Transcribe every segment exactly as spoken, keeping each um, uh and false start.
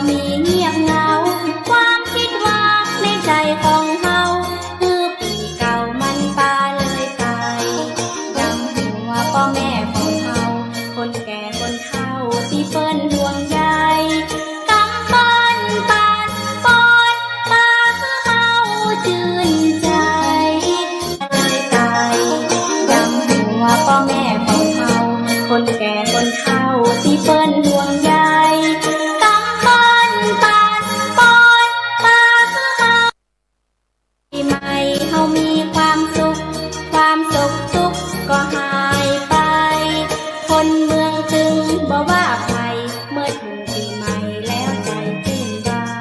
มีเงียบเหงา ความกึ๊ดวางในใจ๋ของเฮา คือปี๋เก่ามันปาเลยไป ย้ำหัวป้อแม่ของเฮา คนแก่คนเฒ่าตี้เปิ้นห่วงใย กำบ้านปันปอน ปาหื้อเฮาจื้นใจ๋ เลยไป ย้ำหัวป้อแม่ของเฮา คนแก่คนเฒ่าตี้เปิ้นห่วงใย กำบ้านปันปอน ปาหื้อเฮา ปี๋ใหม่เฮามีความสุข ความโศกทุกข์ก็หายไป คนเมืองตึงบ่ว่าใผ เมื่อเถิงปี๋ใหม่แล้วใจ๋จื้นบาน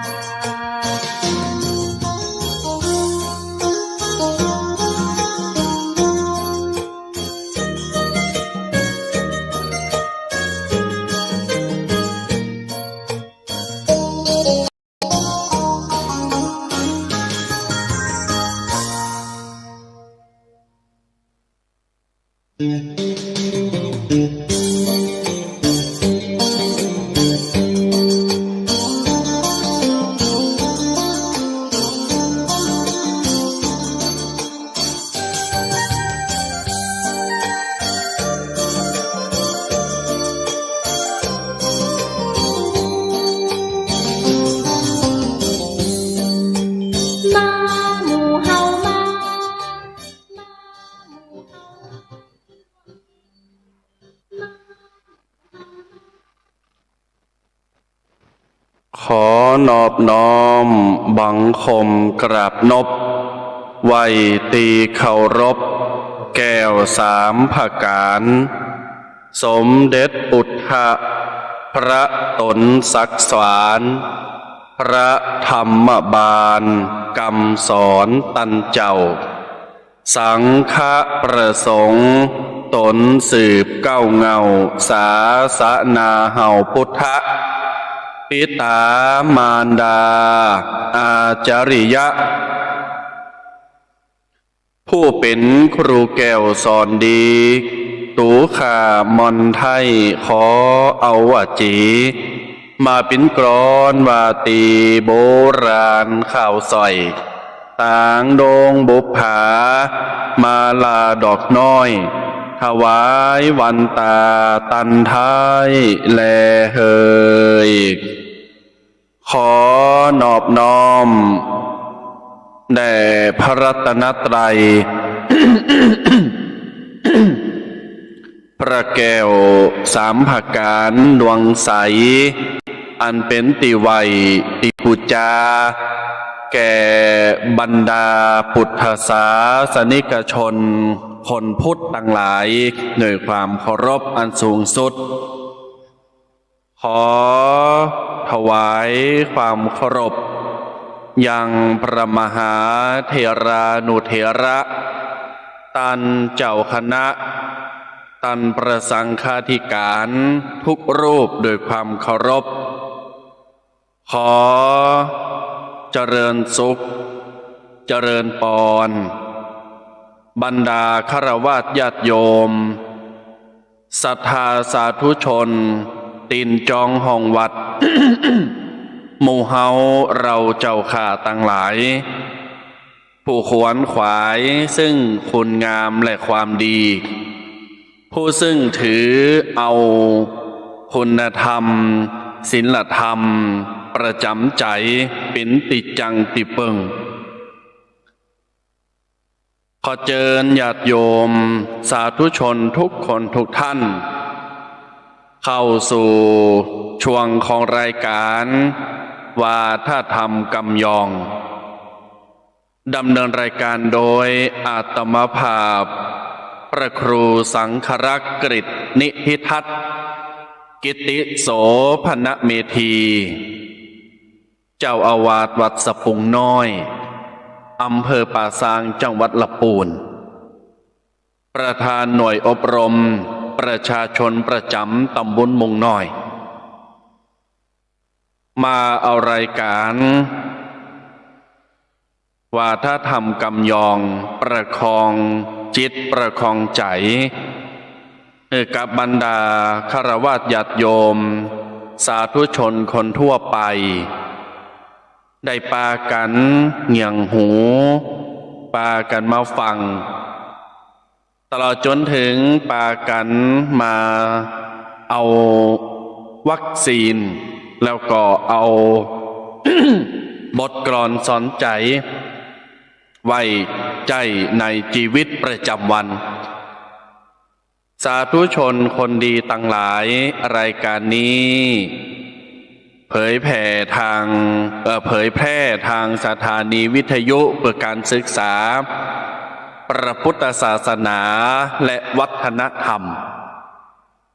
มาหมู่เฮามา มาหมู่เฮามา ขอนอบน้อมบังคมกราบนบ ไหว้ตี้เคารพแก้วสามผกาญ สมเด็จปุทธะพระต๋นศักดิ์สวาน พระธรรมบาลกำสอนตันเจ้า สังฆะประสงค์ต๋นสืบเก๊าเหง้าศาสนาเฮาพุทธะ ปิต๋ามารดาอาจาริยะ ผู้เป๋นครูแก้วสอนดี ตุ๊ข้าม่อนไท้ขอเอาวจี มาเป๋นกลอนว่าตี้โบราณข่าวสร้อย ตางดงบุปผา มาลาดอกน้อย ถวายวันต๋าตันไท้แลเฮย ขอนอบน้อมแด่พระรัตนตรัย พระแก้วสามผกาญดวงใส อันเป๋นตี้ไหว้ตี้ปู๋จา แก่บรรดาปุทธศาสนิกชนคนพุทธตังหลาย โดยความเคารพอันสูงสุด ขอถวายความเคารพ ยังพระมหาเถรานุเถระ ตันเจ้าคณะ ตันพระสังฆาธิการทุกรูปโดยความเคารพ ขอเจริญสุข เจริญปอน บรรดาฆราวาสญาติโยม ศรัทธาสาธุชน ตี๋นจองห้องวัด หมู่เฮาเฮาเจ้าข้าตังหลาย ผู้ขวนขวายซึ่งคุณงามและความดี ผู้ซึ่งถือเอาคุณธรรม ศีลธรรม ประจ๋ำใจ๋ เป๋นตี้จั้งตี้เปิ้ง ขอเจิญญาติโยมสาธุชนทุกคนทุกท่าน เข้าสู่ช่วงของรายการวาทธรรมกำยอง ดำเนินรายการโดยอาตมาภาพ พระครูสังฆรักษ์กฤษ นิธิทัศน์ กิตติโสภณเมธี เจ้าอาวาสวัดสะปุงน้อย อำเภอป่าซาง จังหวัดละปูน ประธานหน่วยอบรมประชาชนประจ๋ำตำบลมุงน้อย มาเอารายการวาทธรรมกำยอง ประคองจิตประคองใจ๋ หื้อกับบรรดาฆราวาสญาติโยม สาธุชนคนทั่วไป ได้ปากั๋นเงี่ยงหู ปากั๋นมาฟัง ตลอดจ๋นเถิงปากั๋นมาเอาวัคซีน แล้วก็เอา บทกลอนสอนใจ๋ ไว้ใจ๊ในจีวิตประจ๋ำวัน สาธุชนคนดีตังหลาย รายก๋านนี้ เผยแผ่ตาง เอ่อ เผยแพร่ตางสถานีวิทยุเปื้อก๋านศึกษา พระปุทธศาสนาและวัฒนธรรม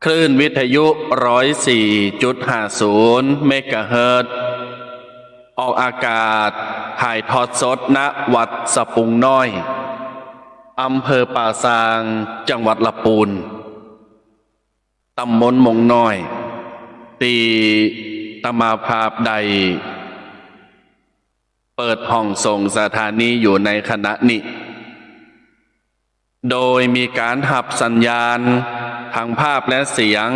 คลื่นวิทยุ ร้อยสี่จุดห้าศูนย์ เมกะเฮิรตซ์ ออกอากาศ ถ่ายทอดสด ณ วัดสะปุงน้อย อำเภอป่าซาง จังหวัดละปูน ต๋ำบลมงน้อย ตี้อาตมาภาพได้เปิดห้องส่งสถานีอยู่ในขณะนี้ โดยมีก๋านฮับสัญญาณตางภาพและเสียง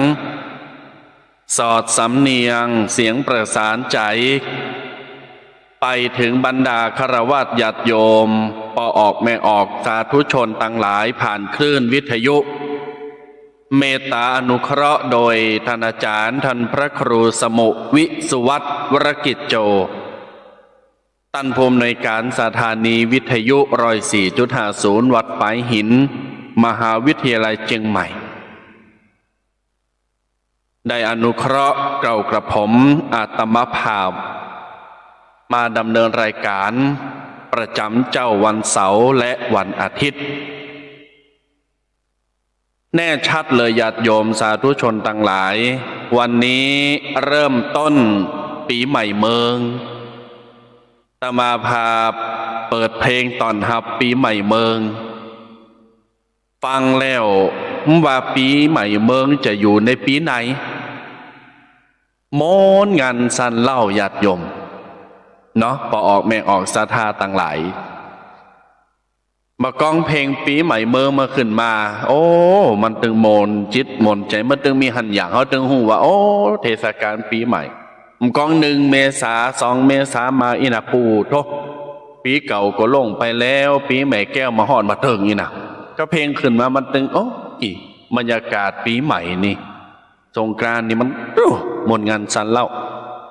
สอดสำเนียงเสียงประสานใจ๋ ไปเถิงบรรดาคฤหัสถ์ญาติโยม ป้อออกแม่ออก สาธุชนตังหลาย ผ่านคลื่นวิทยุ เมตตาอนุเคราะห์โดยต้านอาจ๋ารย์ต้านพระครูสมุห์ วิสุวัฒน์ วรกิจโจ ต้านผู้อำนวยก๋านสถานีวิทยุ ร้อยสี่จุดห้าศูนย์ วัดฝายหิน มหาวิทยาลัยเจียงใหม่ ได้อนุเคราะห์เกล้ากระผมอาตมาภาพ มาดำเนินรายก๋านประจ๋ำเจ๊าวันเสาร์และวันอาทิตย์ แน่ชัดเลยญาติโยมสาธุชนตังหลาย วันนี้เริ่มต้นปี๋ใหม่เมิง อาตมาภาพเปิดเพลงต้อนฮับปี๋ใหม่เมิง ฟังแล้วว่าปี๋ใหม่เมิงจะอยู่ในปี๋ไหน ม่วนงันสันเล่าญาติโยม เนาะ ป้อออกแม่ออกศรัทธาตังหลาย บ่าก้องเพลงปี๋ใหม่เมิงมาขึ้นมา โอ้ มันตึงม่วนจิตม่วนใจ๋ มันตึงมีหันอย่าง เฮาตึงฮู้ว่า โอ้ เทศกาลปี๋ใหม่ บ่าก้องหนึ่งเมษา สองเมษามาอี้นะ ปู๊โธ่ ปี๋เก่าก็ล่วงไปแล้ว ปี๋ใหม่แก้วมาฮอดบ่าเถิงอี้นะ ก็เพลงขึ้นมา มันตึง โอ้ อี้ บรรยากาศปี๋ใหม่นี่ สงกรานต์นี่มัน โอ้ ม่วนงันสันเล่า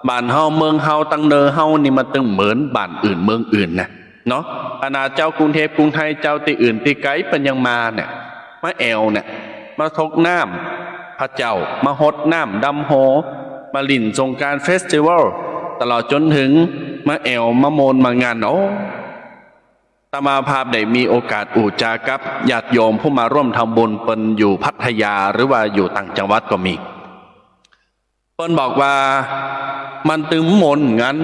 บ้านเฮาเมืองเฮาตังเนอเฮานี่มันตึงเหมือนบ้านอื่นเมืองอื่นนะ เนาะ ขนาดเจ้ากรุงเทพกรุงไทย เจ้าตี้อื่นตี้ไก๋เปิ้นยังมาเนี่ย มาแอ่วเนี่ย มาตกน้ำพระเจ้า มาฮดน้ำดำหัว มาหลิ้นสงกรานต์เฟสติวัล ตลอดจ๋นเถิงมาแอ่วมาม่วนมางัน โอ้ อาตมาภาพได้มีโอกาสอู้จ๋ากับญาติโยมผู้มาร่วมทำบุญ เปิ้นอยู่พัทยาหรือว่าอยู่ต่างจังหวัดก็มี เปิ้นบอกว่ามันตึงม่วนงัน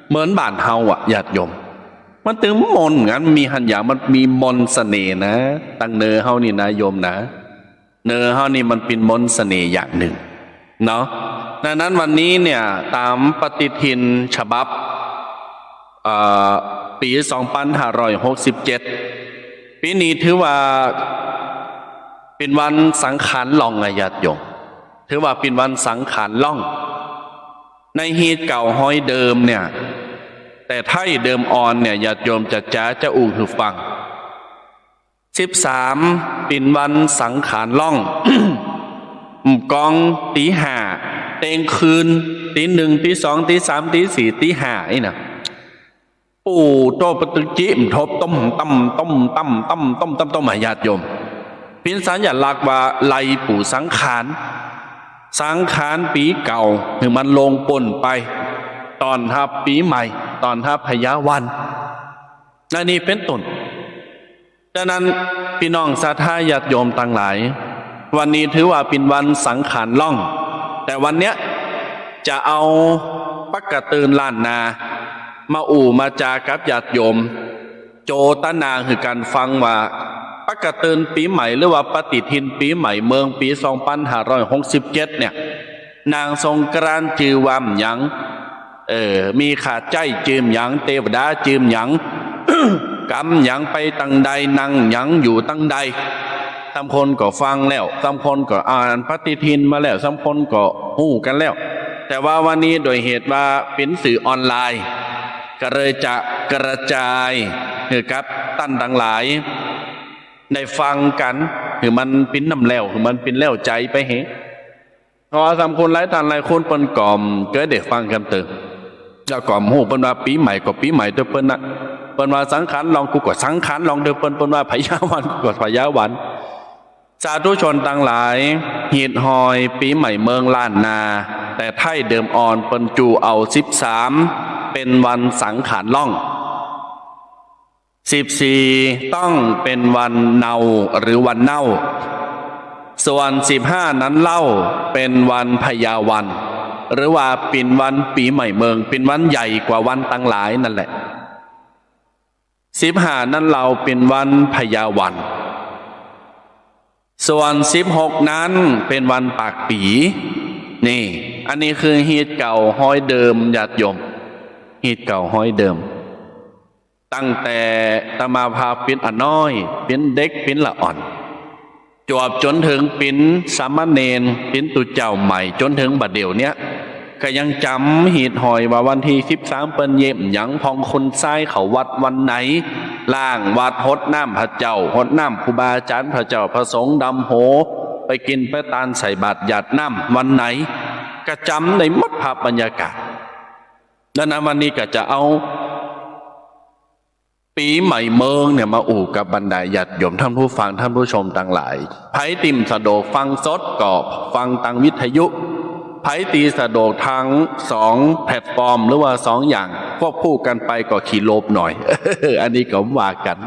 เหมือนบ้านเฮาอะญาติโยม มันตึงม่วนงัน มีหันอย่าง มันมีมนต์เสน่ห์นะ ตังเนอเฮานี่นะโยมนะ เนอเฮานี่มันเป๋นมนต์เสน่ห์อย่างนึ่งเนาะ ดังนั้นวันนี้เนี่ย ต๋ามปฏิทินฉบับ เอ่อ ปี๋สองปันห้าร้อยหกสิบเจ็ด ปี๋นี้ถือว่าเป๋นวันสังขารล่องอะญาติโยม ถือว่าเป๋นวันสังขารล่อง ในฮีตเก่าฮอยเดิมเนี่ย แต่ไท้เดิมอ่อนเนี่ย ญาติโยมจะจ๋าจะอู้หื้อฟัง สิบสาม เป๋นวันสังขารล่อง บ่าก้องตี๋ห้า เตียงคืน ตี๋หนึ่ง ตี๋สอง ตี๋สาม ตี๋สี่ ตี๋ห้า อี้นะ ปู๊โธ่ ปะตึกจิ บ่าทบ ต้ม ต้ม ต้ม ต้ม ต้ม ต้ม ต้ม ต้ม อะญาติโยม เป๋นสัญลักษณ์ว่าไล่ปู๊สังขาร สังขารปี๋เก่าหื้อมันล่วงป๊นไป ต้อนฮับปี๋ใหม่ ต้อนฮับพญาวัน อันนี้เป๋นต้น ดังนั้นปี้น้องศรัทธาญาติโยมตังหลาย วันนี้ถือว่าเป๋นวันสังขารล่อง แต่วันเนี้ยจะเอาปากกระเตินล้านนา มาอู้มาจ๋ากับญาติโยม โจตนาหื้อกั๋นฟังว่า ปากกระเตินปี๋ใหม่หรือว่าปฏิทินปี๋ใหม่เมืองปี๋สองปันห้าร้อยหกสิบเจ็ดเนี่ย นางสงกรานต์จื้อว่าหยัง เออ มีข้าใจ๊จื้อหยัง เตวดาจื้อหยัง กำหยังไปตังใด นั่งหยังอยู่ตังใด ซำคนก็ฟังแล้ว ซำคนก็อ่านปฏิทินมาแล้ว ซำคนก็ฮู้กั๋นแล้ว แต่ว่าวันนี้โดยเหตุว่าเป๋นสื่อออนไลน์ ก็เลยจะกระจายหื้อกับต้านตังหลายได้ฟังกั๋น หื้อมันเป๋นน้ำแล่ว หื้อมันเป๋นแล่วใจ๋ไปเห เพราะว่าสำคัญหลายต้านหลายคนเปิ้นก็บ่เกยได้ฟังกำเติม แล้วก็บ่ฮู้ เปิ้นว่าปี๋ใหม่ก็ปี๋ใหม่เตื้อเปิ้นน่ะ เปิ้นว่าสังขารล่อง กูก็สังขารล่องเตื้อเปิ้น เปิ้นว่าพญาวัน กูก็พญาวัน สาธุชนตังหลาย ฮีตฮอยปี๋ใหม่เมิงล้านนา แต่ไท้เดิมอ่อนเปิ้นจูเอาสิบสาม เป๋นวันสังขารล่อง สิบสี่ ต้องเป๋นวันเนาหรือวันเน่า ส่วนสิบห้านั้นเล่าเป๋นวันพญาวัน หรือว่าเป๋นวันปี๋ใหม่เมิง เป๋นวันใหญ่กว่าวันตังหลายนั่นแหละ สิบห้านั้นเล่าเป๋นวันพญาวัน ส่วนสิบหกนั้นเป๋นวันปากปี๋ นี่ อันนี้คือฮีตเก่าฮอยเดิม ญาติโยม ฮีตเก่าฮอยเดิม ตั้งแต่อาตมาภาพเป๋นอะน้อย เป๋นเด็ก เป๋นละอ่อน จวบจ๋นเถิงเป๋นสามเณร เป๋นตุ๊เจ้าใหม่ จ๋นเถิงบ่าเดี่ยวเนี้ย ก็ยังจ๋ำฮีตฮอยว่าวันตี้สิบสามเปิ้นเยียะหยัง พ่องคนชายเข้าวัดวันไหน ล้างวัด หดน้ำพระเจ้า หดน้ำครูบาอาจ๋ารย์ พระเจ้าพระสงฆ์ ดำหัว ไปกิ๋นไปตาน ใส่บาตรหยาดน้ำวันไหน ก็จ๋ำได้หมดภาพบรรยากาศ ดังนั้นวันนี้ก็จะเอา ปี๋ใหม่เมิงเนี่ยมาอู้กับบรรดาญาติโยมท่านผู้ฟังท่านผู้ชมตังหลาย ใผตี้บ่สะดวกฟังสดก็ฟังตางวิทยุ ใผตี้สะดวกตางสองแพลตฟอร์มหรือว่าสองอย่างควบคู่กั๋นไปก็ขี้โลภหน่อย อันนี้ก็ว่ากั๋น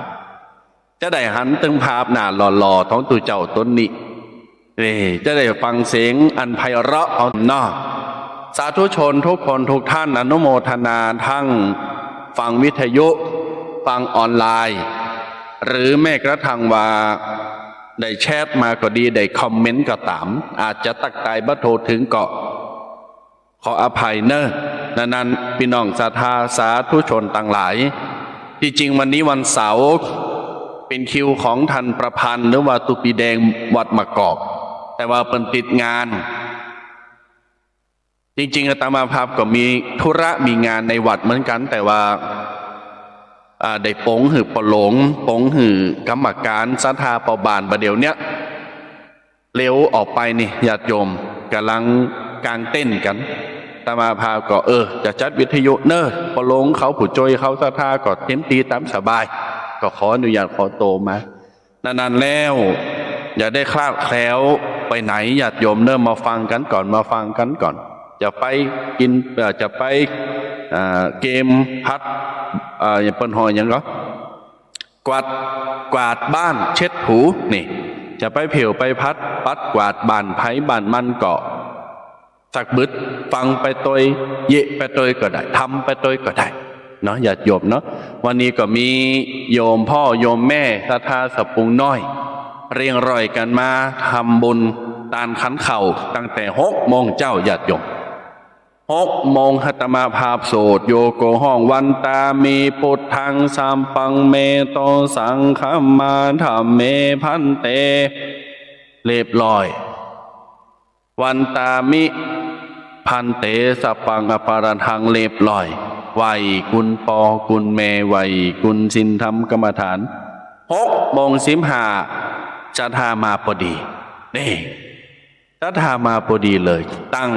จะได้หันเถิงภาพหน้าหล่อๆ ของตุ๊เจ้าต๋นนี้ เอ้ย จะได้ฟังเสียงอันไพเราะเอาเนาะ สาธุชนทุกคนทุกท่านอนุโมทนาตังฟังวิทยุ ฟังออนไลน์ หรือแม้กระทั่งว่าได้แชทมาก็ดี ได้คอมเมนต์ก็ต๋าม อาจจะตั๊กตายบ่ทั่วเถิงก็ ขออภัยเน่อ นั้นๆ ปี้น้องศรัทธาสาธุชนตังหลาย ตี้จริงวันนี้วันเสาร์ เป๋นคิวของต้านประพันธ์ หรือว่าตุ๊ปีแดงวัดมะกอก แต่ว่าเปิ้นติดงาน จริงๆ อาตมาภาพก็มีธุระมีงานในวัดเหมือนกั๋น แต่ว่า อ่า ได้ป๋งหื้อป้อหลวง ป๋งหื้อกรรมการศรัทธาป้อบ้านบ่าเดี่ยวเนี้ย เร็วออกไปนี่ ญาติโยมก่ำลังก๋างเต็นท์กั๋น อาตมาภาพก็ เออ จะจัดวิทยุเน่อ ป้อหลวงเขาผู้จ้วยเขาศรัทธาก็เต๋มตี๋ต๋ามสบาย ก็ขออนุญาตขอตั๋วมา นั้นๆ แล้ว อย่าได้คลาดแคลวไปไหน ญาติโยมเน่อ มาฟังกั๋นก่อน มาฟังกั๋นก่อน จะไปกิ๋น เอ่อ จะไป อ่า เกมผัด อ่า อย่างเปิ้นฮ้องหยังก็ กวาด กวาดบ้านเช็ดถู นี่ จะไปเผียวไปผัด ปัดกวาดบ้านใผบ้านมันก็ สักบึด ฟังไปตวย เยียะไปตวยก็ได้ ทำไปตวยก็ได้ เนาะ ญาติโยมเนาะ วันนี้ก็มีโยมพ่อโยมแม่ศรัทธาสะปุงน้อย เรียงร่อยกั๋นมาทำบุญตานขันข้าวตั้งแต่หกโมงเจ๊า ญาติโยม หกโมงอาตมาภาพสวดโยโกฮ้อง วันตามิ พุทธัง สัพพัง เมโต สังฆัมมา ธัมเม ภันเต เรียบร้อย วันตามิ ภันเต สัพพัง อปาราธัง เรียบร้อย ไหว้คุณป้อคุณแม่ ไหว้คุณศีลธรรมกรรมฐาน หกโมงสิบห้า ศรัทธามาปอดี นี่ ศรัทธามาปอดีเลย ตั้ง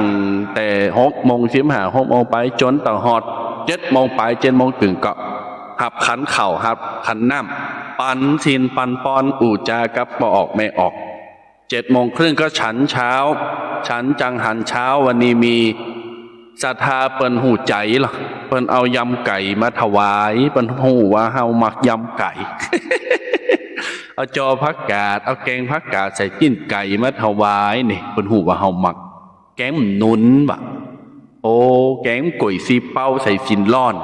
แต่หกโมงสิบห้า หกโมงไป จ๋นตะฮอดเจ็ดโมงไป เจ็ดโมงครึ่งก็ ฮับขันข้าว ฮับขันน้ำ ปันศีลปันปอน อู้จ๋ากับป้อออกแม่ออก เจ็ดโมงครึ่งก็ฉันเช้า ฉันจังหันเช้า วันนี้มีศรัทธาเปิ้นฮู้ใจ๋ละ เปิ้นเอายำไก่มาถวาย เปิ้นฮู้ว่าเฮามักยำไก่ เอาจอผักกาด เอาแกงผักกาดใส่ปิ้นไก่มาถวายนี่ เปิ้นฮู้ว่าเฮามัก แกงหนุนว่ะ โอ้ แกงก๋วยซี้เป้าใส่ซี้นล่อน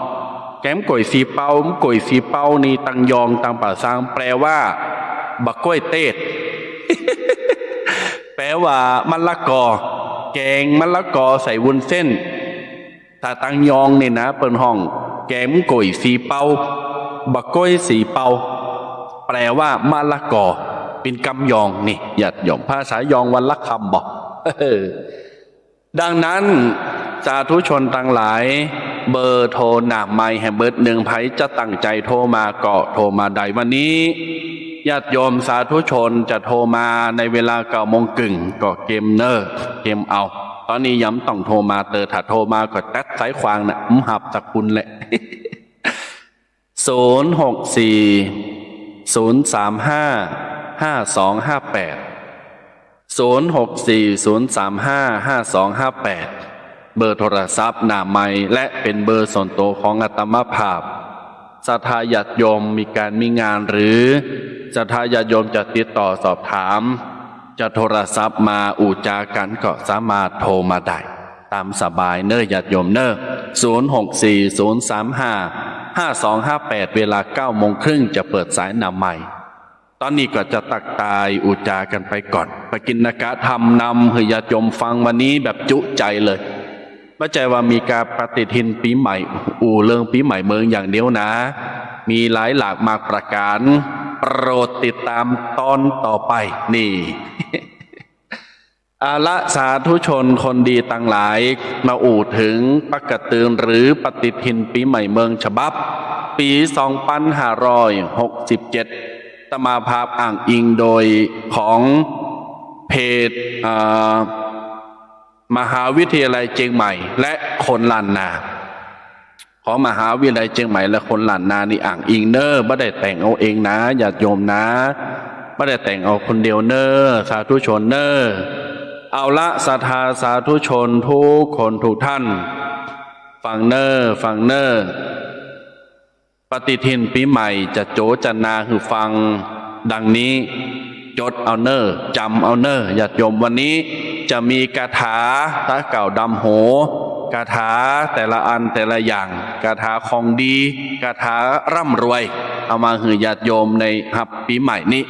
แกงก๋วยซี้เป้า ก๋วยซี้เป้านี่ตังยองตังป่าซาง แปลว่า บ่าก๊วยเตศ แปลว่ามะละกอ แกงมะละกอใส่วุ้นเส้น ถ้าตังยองนี่นะ เปิ้นฮ้อง แกงก๋วยซี้เป้า บ่าก๊วยซี้เป้า แปลว่ามะละกอ เป๋นกำยองนี่ ญาติโยม ภาษายองวันละกำบ่ ดังนั้น สาธุชนตังหลาย เบอร์โทรหน้าไมค์แหมเบิดนึ่ง ใผจะตั้งใจ๋โทรมาก็โทรมาได้วันนี้ ญาติโยมสาธุชนจะโทรมาในเวลาเก้าโมงเกิ่งก็เกมเน่อ เกมเอา ต๋อนนี้ยังบ่ต้องโทรมาเตอ ถ้าโทรมาก็ตัดสายขว้างน่ะ บ่หับสักคนแหละ ศูนย์หกสี่ ศูนย์สามห้า ห้าสองห้าแปด ศูนย์หกสี่ ศูนย์สามห้า ห้าสองห้าแปด เบอร์โทรศัพท์หน้าไมค์ และเป๋นเบอร์ส่วนตั๋วของอาตมาภาพ ศรัทธาญาติโยมมีก๋านมีงาน หรือศรัทธาญาติโยมจะติดต่อสอบถาม จะโทรศัพท์มาอู้จ๋ากั๋นก็สามารถโทรมาได้ ต๋ามสบายเน่อญาติโยมเน่อ ศูนย์หกสี่ ศูนย์สามห้า ห้าสองห้าแปด เวลาเก้าโมงครึ่งจะเปิดสายหน้าไมค์ ต๋อนนี้ก็จะตักตายอู้จ๋ากั๋นไปก่อน ปกิณกถรรมนำหื้อญาติโยมฟังวันนี้แบบจุใจ๋เลย บ่ใจ้ว่ามีก๋านปฏิทินปี๋ใหม่ อู้เรื่องปี๋ใหม่เมิงอย่างเดียวนะ มีหลายหลากมากประก๋าน โปรดติดต๋ามต๋อนต่อไป นี่ เอาละ สาธุชนคนดีตังหลาย มาอู้เถิงปกติหรือปฏิทินปี๋ใหม่เมิงฉบับปี๋สองปันห้าร้อยหกสิบเจ็ด อาตมาภาพอ้างอิงโดยของเพจ เอ่อ มหาวิทยาลัยเจียงใหม่และคนล้านนา ของมหาวิทยาลัยเจียงใหม่และคนล้านนานี่อ้างอิงเน่อ บ่ได้แต่งเอาเองนะ ญาติโยมนะ บ่ได้แต่งเอาคนเดียวเน่อ สาธุชนเน่อ เอาละ ศรัทธาสาธุชนทุกคนทุกท่าน ฟังเน่อ ฟังเน่อ ปฏิทินปี๋ใหม่จะโจรณาหื้อฟังดังนี้ จดเอาเน่อ จ๋ำเอาเน่อ ญาติโยม วันนี้จะมีคาถาตะเก่าดำหัว คาถาแต่ละอันแต่ละอย่าง คาถาของดี คาถาร่ำรวย เอามาหื้อญาติโยมได้ฮับปี๋ใหม่นี้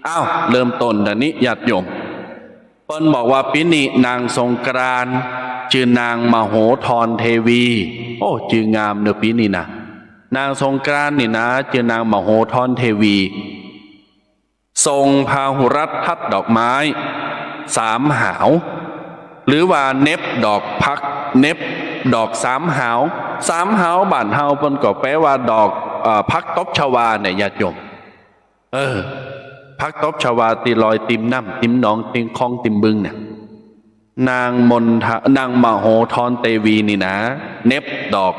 อ้าว เริ่มต้นดังนี้ ญาติโยม เปิ้นบอกว่าปี๋นี้นางสงกรานต์จื้อนางมโหธรเทวี โอ้ จื้องามเน่อปี๋นี้นะ นางสงกรานต์นี่นะ จื้อนางมโหธรเทวี ทรงพาหุรัตน์ทัดดอกไม้สามหาว หรือว่าเหน็บดอกผัก เหน็บดอกสามหาว สามหาวบ้านเฮาเปิ้นก็แปลว่าดอก เอ่อ ผักตบชวาเนี่ย ญาติโยม เออ ผักตบชวาตี้ลอยติ่มน้ำ ติ่มหนอง ติ่มคลอง ติ่มบึงเนี่ย นางมณฑา นางมโหธรเทวีนี่นะ เหน็บดอก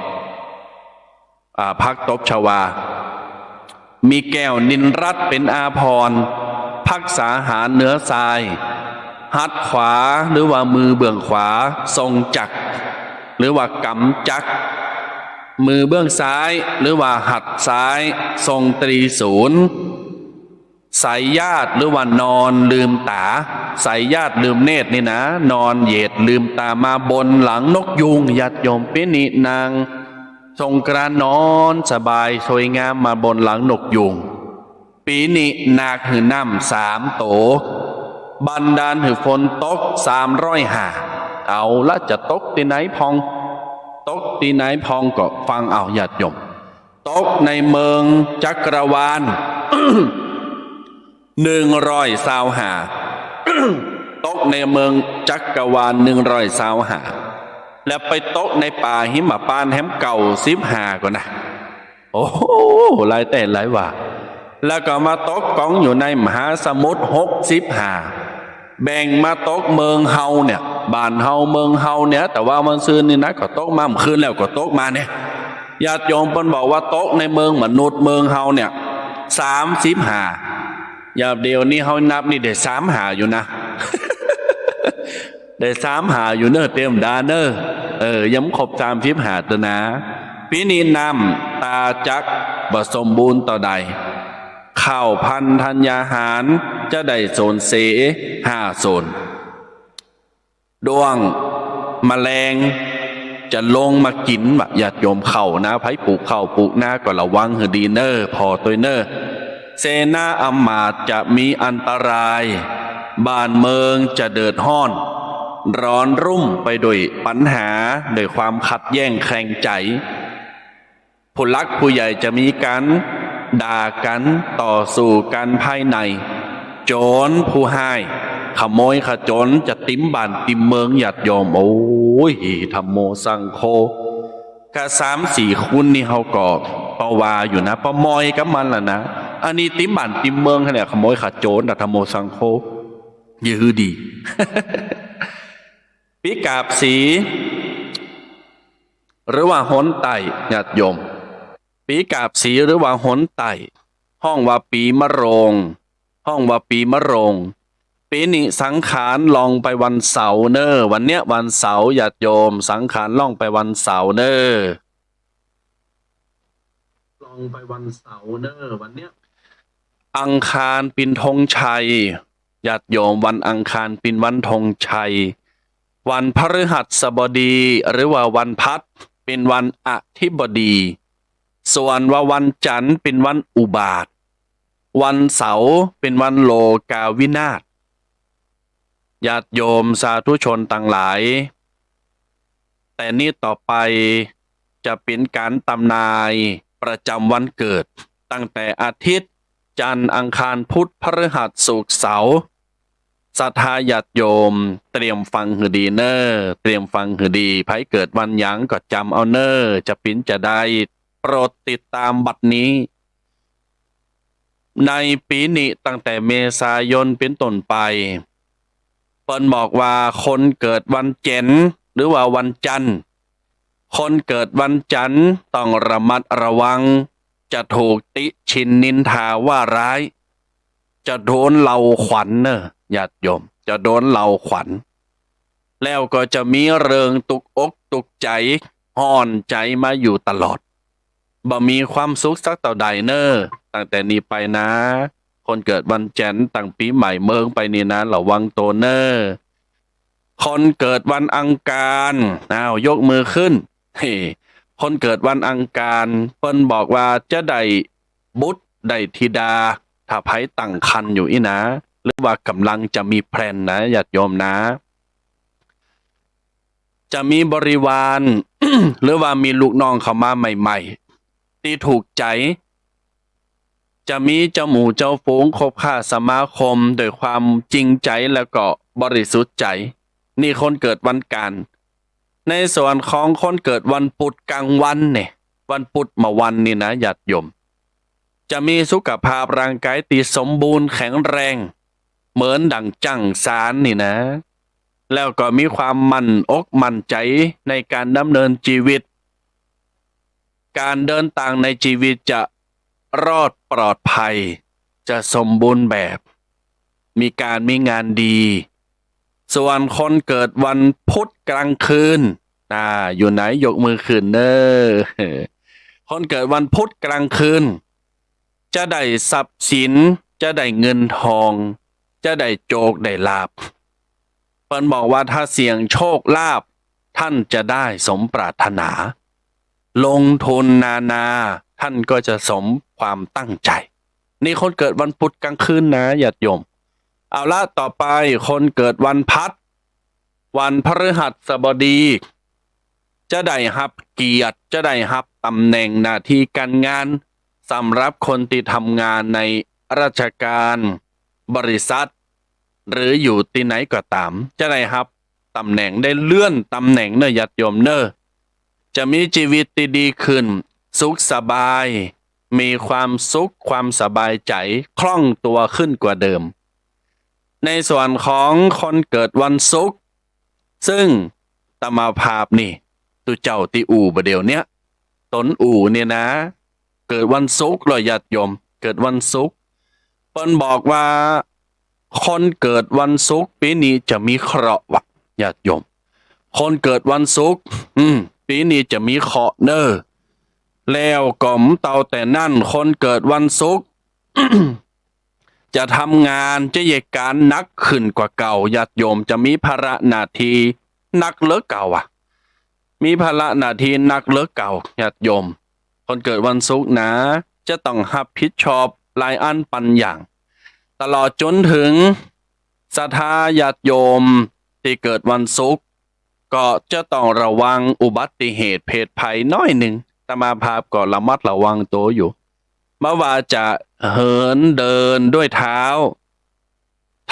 อ่า ผักตบชวา มีแก้วนิลรัตน์เป๋นอาภรณ์ พักษาหารเหนือทราย หัตถ์ขวาหรือว่ามือเบื้องขวาทรงจักร หรือว่ากำจักร มือเบื้องซ้ายหรือว่าหัตถ์ซ้ายทรงตรีศูล ไสยญาติหรือว่านอนลืมต๋า ไสยญาติลืมเนตรนี่นะ นอนเหยดลืมต๋ามาบนหลังนกยูง ญาติโยม ปี๋นี้นางสงกรานต์นอนสบายสวยงามมาบนหลังนกยูง ปี๋นี้นาคหื้อน้ำสามโต บันดาลหื้อฝนตกสามร้อยห้า เอาละ จะตกตี้ไหนพ่อง ตกตี้ไหนพ่องก็ฟังเอา ญาติโยม ตกในเมืองจักรวาล นึ่งร้อยซาวห้า ตกในเมืองจักรวาลนึ่งร้อยซาวห้า แล้วไปตกในป่าหิมพานต์แหมเก้าสิบห้าก่อนะ โอ้โห หลายแต๊หลายว่า แล้วก็มาตกก๋องอยู่ในมหาสมุทรหกสิบห้า แบ่งมาตกเมืองเฮาเนี่ย บ้านเฮาเมืองเฮาเนี่ย แต่ว่าวันซืนนี่นะ ก็ตกมาเมื่อคืนแล้วก็ตกมาเนี่ย ญาติโยมเปิ้นบอกว่าตกในเมืองมนุษย์เมืองเฮาเนี่ย สามสิบห้า ยามเดี๋ยวนี้เฮานับนี่ได้สามห้าอยู่นะ ได้สามห้าอยู่เน่อ เต๋มดาเน่อ เออ ยังบ่ครบสามสิบห้าเตื้อนะ ปี๋นี้น้ำต๋าจักบ่สมบูรณ์เต้าใด ข้าวพันธุ์ธัญญาหารจะได้สูญเสียห้าส่วน ด้วง แมลง จะลงมากิ๋นว่ะ ญาติโยม ข้าวนา ใผปลูกข้าวปลูกนาก็ระวังหื้อดีเน่อ ผ่อตวยเน่อ เสนาอำมาตย์จะมีอันตราย บ้านเมืองจะเดือดฮ้อน ร้อนรุ่มไปด้วยปัญหา ด้วยความขัดแย้งแคลงใจ๋ ผู้หลักผู้ใหญ่จะมีก๋านด่ากั๋น ต่อสู้กั๋นภายใน โจรผู้ฮ้าย ขโมยขโจรจะเต็มบ้านเต็มเมือง ญาติโยม โอ้ย ธัมโม สังโฆ กะสามสี่คนนี่เฮาก็ปะวาอยู่นะ ปะมอยกับมันล่ะนะ อันนี้เต็มบ้านเต็มเมืองเนี่ย ขโมยขโจรนะ ธัมโม สังโฆ อย่าหื้อดี ปี๋ก๋าบสี หรือว่าหนใต้ ญาติโยม ปี๋ก๋าบสี หรือว่าหนใต้ ฮ้องว่าปี๋มะโรง ฮ้องว่าปี๋มะโรง ปี๋นี้สังขารล่องไปวันเสาร์เน่อ วันเนี้ยวันเสาร์ ญาติโยม สังขารล่องไปวันเสาร์เน่อ ล่องไปวันเสาร์เน่อ วันเนี้ย อังคารเป๋นธงชัย ญาติโยม วันอังคารเป๋นวันธงชัย วันพฤหัสบดี หรือว่าวันพัด เป๋นวันอธิบดี ส่วนว่าวันจันทร์เป๋นวันอุบาท วันเสาร์เป๋นวันโลกาวินาศ ญาติโยมสาธุชนตังหลาย แต่นี้ต่อไปจะเป๋นก๋านตำนายประจำวันเกิด ตั้งแต่อาทิตย์ จันทร์ อังคาร พุธ พฤหัส ศุกร์ เสาร์ ศรัทธาญาติโยมเตรียมฟังหื้อดีเน่อ เตรียมฟังหื้อดี ใผเกิดวันหยังก็จ๋ำเอาเน่อ จะเป๋นจาใด โปรดติดต๋ามบัดนี้ ในปี๋นี้ตั้งแต่เมษายนเป๋นต้นไป เปิ้นบอกว่าคนเกิดวันแจ๋น หรือว่าวันจันทร์ คนเกิดวันจันทร์ต้องระมัดระวัง จะถูกติฉินนินทาว่าร้าย จะโดนเหล่าขวัญเน่อ ญาติโยม จะโดนเหล่าขวัญ แล้วก็จะมีเรื่องตุกอกตุกใจ๋ ฮ้อนใจ๋มาอยู่ตลอด บ่มีความสุขสักเต้าใดเน่อ ตั้งแต่นี้ไปนะ คนเกิดวันแจ๋น ตั้งปี๋ใหม่เมิงไปนี่นะ ระวังตั๋วเน่อ คนเกิดวันอังคาร อ้าว ยกมือขึ้น เฮ้ คนเกิดวันอังคาร เปิ้นบอกว่าจะได้บุตรได้ธิดา ถ้าใผตั้งครรภ์อยู่อี้นะ หรือว่าก่ำลังจะมีแพลนนะ ญาติโยมนะ จะมีบริวาร หรือว่ามีลูกน้องเข้ามาใหม่ๆ ตี้ถูกใจ๋ จะมีเจ้าหมู่เจ้าฝูงคบค้าสมาคมด้วยความจริงใจ๋แล้วก็บริสุทธิ์ใจ๋ นี่คนเกิดวันอังคาร ในส่วนของคนเกิดวันพุธกลางวันเนี่ย วันพุธเมื่อวันนี่นะ ญาติโยม จะมีสุขภาพร่างกายตี้สมบูรณ์แข็งแรง เหมือนดั่งจั่งซานนี่นะ แล้วก็มีความมั่นอกมั่นใจ๋ในก๋านดำเนินจีวิต ก๋านเดินตางในจีวิตจะรอดปลอดภัย จะสมบูรณ์แบบ มีก๋านมีงานดี ส่วนคนเกิดวันพุธกลางคืน อ่า อยู่ไหน ยกมือขึ้นเน่อ คนเกิดวันพุธกลางคืน จะได้ทรัพย์สิน จะได้เงินทอง จะได้โจคได้ลาภ เปิ้นบอกว่าถ้าเสี่ยงโชคลาภ ท่านจะได้สมปรารถนา ลงทุนนานา ท่านก็จะสมความตั้งใจ๋ นี่คนเกิดวันพุธกลางคืนนะ ญาติโยม เอาละ ต่อไปคนเกิดวันพัด วันพฤหัสบดี จะได้ฮับเกียรติ จะได้ฮับต๋ำแหน่งหน้าตี้ก๋านงาน สำหรับคนตี้ทำงานในราชก๋าน บริษัท หรืออยู่ตี้ไหนก็ต๋าม จะได้ฮับต๋ำแหน่ง ได้เลื่อนต๋ำแหน่งเน่อ ญาติโยมเน่อ จะมีจีวิตตี้ดีขึ้น สุขสบาย มีความสุข ความสบายใจ๋ คล่องตั๋วขึ้นกว่าเดิม ในส่วนของคนเกิดวันศุกร์ ซึ่งอาตมาภาพนี่ ตุ๊เจ้าตี้อู้บ่าเดี่ยวเนี้ย ต๋นอู้เนี่ยนะ เกิดวันศุกร์ลอ ญาติโยม เกิดวันศุกร์ เปิ้นบอกว่า คนเกิดวันศุกร์ปี๋นี้จะมีเคราะห์วะ ญาติโยม คนเกิดวันศุกร์ อืม ปี๋นี้จะมีเคราะห์เน่อ แล้วก็บ่เต้าแต่นั้น คนเกิดวันศุกร์ จะทำงาน จะเยียะก๋านหนักขึ้นกว่าเก่า ญาติโยม จะมีภาระหน้าตี้หนักเหลือเก่าอะ มีภาระหน้าตี้หนักเหลือเก่า ญาติโยม คนเกิดวันศุกร์นะ จะต้องฮับผิดชอบหลายอันปันอย่าง ตลอดจ๋นเถิงศรัทธาญาติโยมตี้เกิดวันศุกร์ ก็จะต้องระวังอุบัติเหตุเพศภัยหน้อยนึ่ง อาตมาภาพก็ระมัดระวังตั๋วอยู่ บ่ว่าจะเหินเดินด้วยเท้า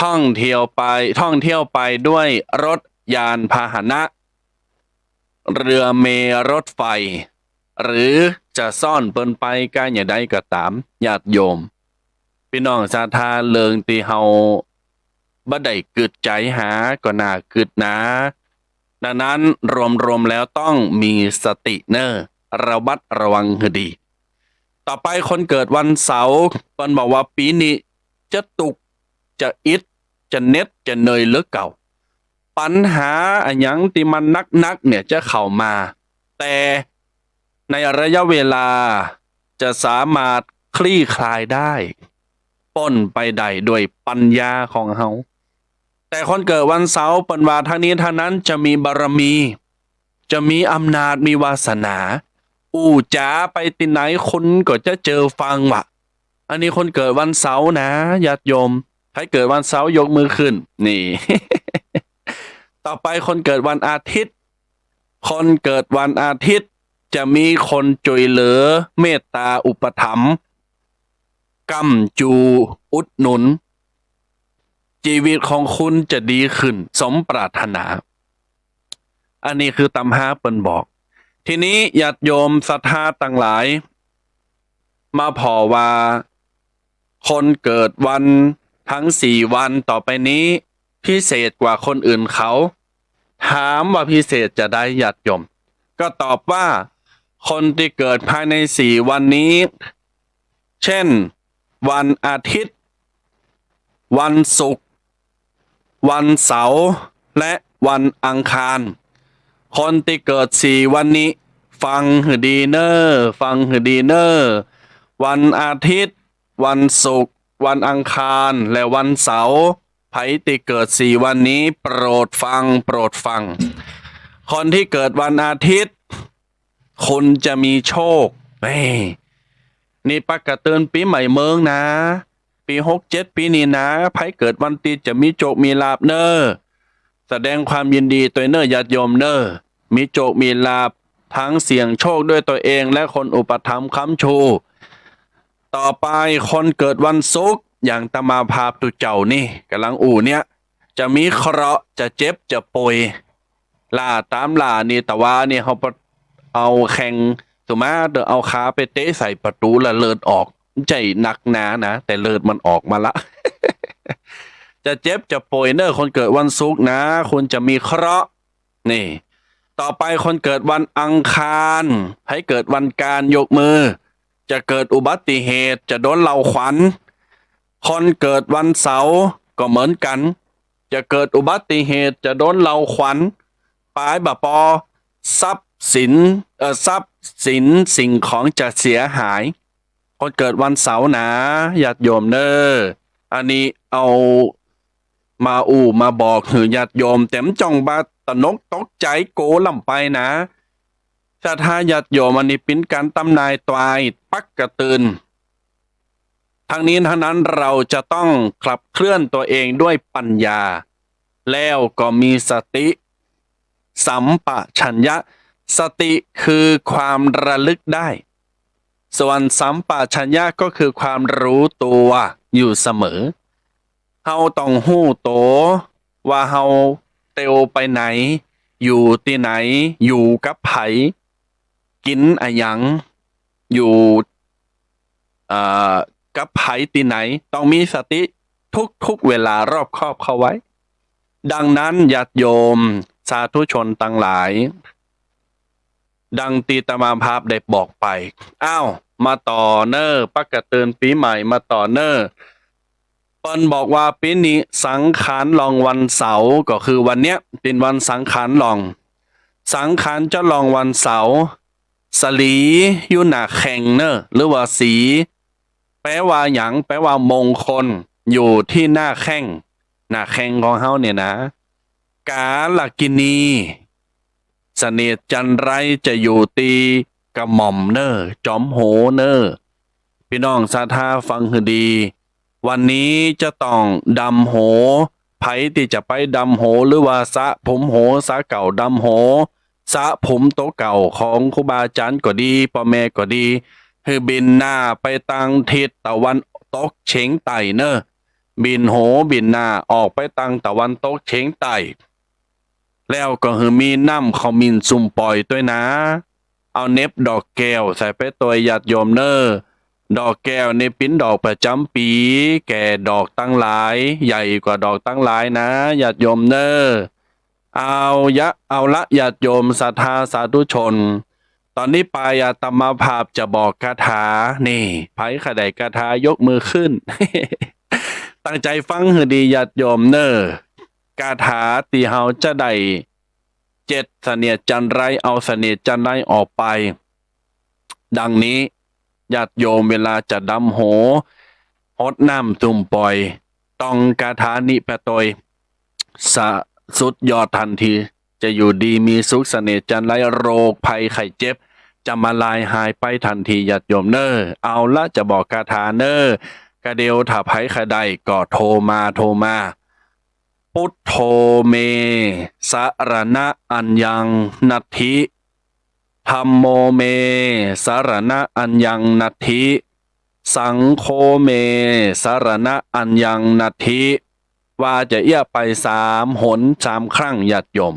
ท่องเที่ยวไป ท่องเที่ยวไปด้วยรถยานพาหนะ เรือเมล์ รถไฟ หรือจะซ้อนเปิ้นไปก้าอย่างใดก็ต๋าม ญาติโยม ปี้น้องศรัทธา เรื่องตี้เฮาบ่ได้กึ๊ดใจ๋หาก็น่ากึ๊ดนา ดังนั้นรวมๆ แล้วต้องมีสติเน่อ ระมัดระวังหื้อดี ต่อไปคนเกิดวันเสาร์ เปิ้นบอกว่าปี๋นี้จะตุ๊กข์ จะอิด จะเหน็ด จะเหนื่อยเหลือเก่า ปัญหาอะหยังตี้มันหนักๆ เนี่ยจะเข้ามา แต่ในระยะเวลาจะสามารถคลี่คลายได้ ป๊นไปได้ด้วยปัญญาของเฮา แต่คนเกิดวันเสาร์เปิ้นว่าทั้งนี้ทั้งนั้นจะมีบารมี จะมีอำนาจ มีวาสนา อู้จ๋าไปตี้ไหนคนก็จะเจอฟังว่ะ อันนี้คนเกิดวันเสาร์นะ ญาติโยม ใผเกิดวันเสาร์ยกมือขึ้น นี่ ต่อไปคนเกิดวันอาทิตย์ คนเกิดวันอาทิตย์จะมีคนจ้วยเหลือ เมตตาอุปถัมภ์ ก้ำจูอุดหนุน จีวิตของคุณจะดีขึ้นสมปรารถนา อันนี้คือตำฮาเปิ้นบอก ทีนี้ญาติโยมศรัทธาตังหลาย มาผ่อว่า คนเกิดวันทั้งสี่วันต่อไปนี้ พิเศษกว่าคนอื่นเขา ถามว่าพิเศษจะใด ญาติโยม ก็ตอบว่า คนตี้เกิดภายในสี่วันนี้ เช่น วันอาทิตย์ วันศุกร์ วันเสาร์ และวันอังคาร คนตี้เกิดสี่วันนี้ ฟังหื้อดีเน่อ ฟังหื้อดีเน่อ วันอาทิตย์ วันศุกร์ วันอังคาร และวันเสาร์ ใผตี้เกิดสี่วันนี้ โปรดฟัง โปรดฟัง คนตี้เกิดวันอาทิตย์ คุณจะมีโชค นี่ นี่ปักกะเตือนปี๋ใหม่เมิงนะ ปี๋หกเจ็ดปี๋นี้นะ ใผเกิดวันตี้จะมีโจคมีลาภเน่อ แสดงความยินดีตวยเน่อ ญาติโยมเน่อ มีโจคมีลาภ ทั้งเสี่ยงโชคด้วยตัวเองและคนอุปถัมภ์ค้ำชู ต่อไปคนเกิดวันศุกร์ อย่างอาตมาภาพตุ๊เจ้านี่ก๋ำลังอู้เนี่ย จะมีเคราะห์ จะเจ็บ จะป่วย หล้าต๋ามหล้านี่ ตะวานี่เฮาเอาแข้ง สมมุติเอาขาไปเตะใส่ประตู๋แล้วเลือดออก บ่ใจ้หนักหนานะ แต่เลือดมันออกมาละ จะเจ็บจะป่วยเน่อ คนเกิดวันศุกร์นะ คุณจะมีเคราะห์ นี่ ต่อไปคนเกิดวันอังคาร ใผเกิดวันอังคารยกมือ จะเกิดอุบัติเหตุ จะโดนเหล้าขวัญ คนเกิดวันเสาร์ก็เหมือนกั๋น จะเกิดอุบัติเหตุ จะโดนเหล้าขวัญ ปายบ่ปอ ทรัพย์สิน เอ่อ ทรัพย์สินสิ่งของจะเสียหาย คนเกิดวันเสาร์นะ ญาติโยมเน่อ อันนี้เอามาอู้มาบอกหื้อญาติโยม แต่บ่จ้องบ่ตระหนกตกใจ๋โกล้ำไปนะ ศรัทธาญาติโยม อันนี้เป๋นก๋านตำนายตวยปักกะเตือน ทั้งนี้ทั้งนั้นเราจะต้องขับเคลื่อนตัวเองด้วยปัญญา แล้วก็มีสติ สัมปชัญญะ สติคือความระลึกได้ ส่วนสัมปชัญญะก็คือความรู้ตัวอยู่เสมอ เฮาต้องฮู้ตั๋วว่าเฮาเตียวไปไหน อยู่ตี้ไหน อยู่กับใผ กิ๋นอะหยัง อยู่ เอ่อ กับใผตี้ไหน ต้องมีสติทุกๆ เวลารอบคอบเข้าไว้ ดังนั้นญาติโยมสาธุชนตังหลาย ดังตี้อาตมาภาพได้บอกไป อ้าว มาต่อเน่อ ปักกะเตือนปี๋ใหม่มาต่อเน่อ เปิ้นบอกว่าปี๋นี้สังขารหล่องวันเสาร์ ก็คือวันเนี้ยเป๋นวันสังขารหล่อง สังขารจะหล่องวันเสาร์ สะหลีอยู่หน้าแข้งเน่อ หรือว่าสี แปลว่าหยัง แปลว่ามงคล อยู่ตี้หน้าแข้ง หน้าแข้งของเฮาเนี่ยนะ กาลกิณี เสนียดจัญไรจะอยู่ตี้กระหม่อมเน่อ จ๋อมหัวเน่อ ปี้น้องศรัทธาฟังหื้อดี วันนี้จะต้องดำหัว ใผตี้จะไปดำหัว หรือว่าสระผมหัว สระเก๊าดำหัว สระผมตั๋วเก๊าของครูบาอาจ๋ารย์ก็ดี ป้อแม่ก็ดี หื้อเบนหน้าไปตางทิศตะวันตกเฉียงใต้เน่อ บินหัวบินหน้าออกไปตางตะวันตกเฉียงใต้ แล้วก็หื้อมีน้ำขมิ้นสุมป่อยตวยนะ เอาเหน็บดอกแก้วใส่ไปตวยญาติโยมเน่อ ดอกแก้วนี่เป๋นดอกประจ๋ำปี๋ แก่ดอกตังหลาย ใหญ่กว่าดอกตังหลายนะญาติโยมเน่อ เอายะ เอาละญาติโยมศรัทธาสาธุชน ต๋อนนี้ไปอาตมาภาพจะบอกคาถา นี่ ใผใค่ได้คาถายกมือขึ้น ตั้งใจ๋ฟังหื้อดีญาติโยมเน่อ คาถาตี้เฮาจะได้เจ็ดเสนียดจัญไร เอาเสนียดจัญไรออกไป ดังนี้ ญาติโยมเวลาจะดำหัว หดน้ำสุมป่อย ต้องคาถานี้ไปตวย สะ สุดยอดทันที จะอยู่ดีมีสุข เสนียดจัญไร โรคภัยไข้เจ็บ จะมาลายหายไปทันทีญาติโยมเน่อ เอาละจะบอกคาถาเน่อ กะเดี๋ยวถ้าใผใค่ได้ก็โทรมา โทรมา พุทโธเม สรณะอัญญัง นัตถิ ธัมโมเม สรณะอัญญัง นัตถิ สังโฆเม สรณะอัญญัง นัตถิ ว่าจะเอี้ยไปสามหนสามครั้งญาติโยม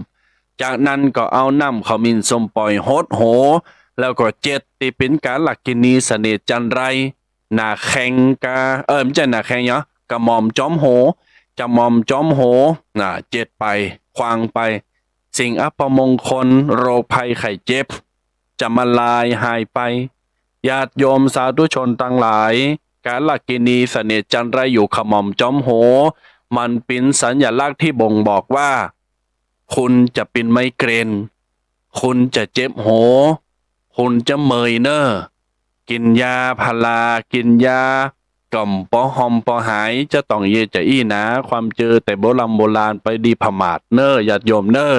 จากนั้นก็เอาน้ำขมิ้นสุมป่อยหดหัว แล้วก็เจ็ดตี้เป๋นก๋าลักขิณีเสนียดจัญไร หน้าแข้งกา เออ บ่ใจ้หน้าแข้งเนาะ กระหม่อมจอมหัว กระหม่อมจอมหัว น่ะ เจ็ดไป ขว้างไป สิ่งอัปมงคล โรคภัยไข้เจ็บ จะมาลายหายไป ญาติโยมสาธุชนตังหลาย ก๋าลักขิณีเสนียดจัญไรอยู่กระหม่อมจอมหัว มันเป๋นสัญลักษณ์ตี้บ่งบอกว่า คุณจะเป๋นไมเกรน คุณจะเจ็บหัว คุณจะเมื่อยเน่อ กิ๋นยาพารา กิ๋นยา ก็บ่ห่อมบ่หาย จะต้องเยียะจาอี้นา ความเจอแต่โบร่ำโบราณ ไปดีผมาทเน่อ ญาติโยมเน่อ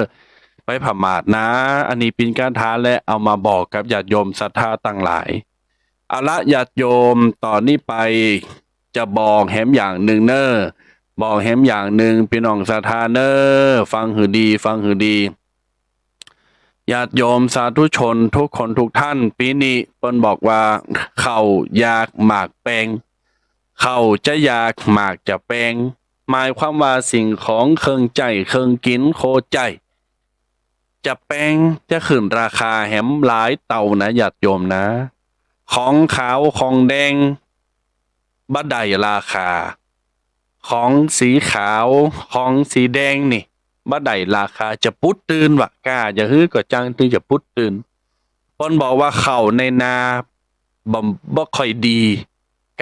ไปผมาทนา อันนี้เป๋นคาถาและเอามาบอกกับญาติโยมศรัทธาตังหลาย เอาละญาติโยม ต่อนี้ไปจะบอกแหมอย่างนึ่งเน่อ บอกแหมอย่างนึ่ง ปี้น้องศรัทธาเน่อ ฟังหื้อดี ฟังหื้อดี ญาติโยมสาธุชนทุกคนทุกท่าน ปี๋นี้เปิ้นบอกว่า ข้าวหยากหมากแปง ข้าวจะหยากหมากจะแปง หมายความว่าสิ่งของเครื่องใจ๊เครื่องกิ๋นโคใจ้ จะแปงจะขึ้นราคาแหมหลายเต้านะญาติโยมนะ ของขาวของแดงบ่ได้ราคา ของสีขาว ของสีแดงนี่ บ่ได้ราคา จะปุ๊ดตื่นว่า ก้าจะหื้อก็จัง ตึงจะปุ๊ดตื่น เปิ้นบอกว่าข้าวในนาบ่ บ่ค่อยดี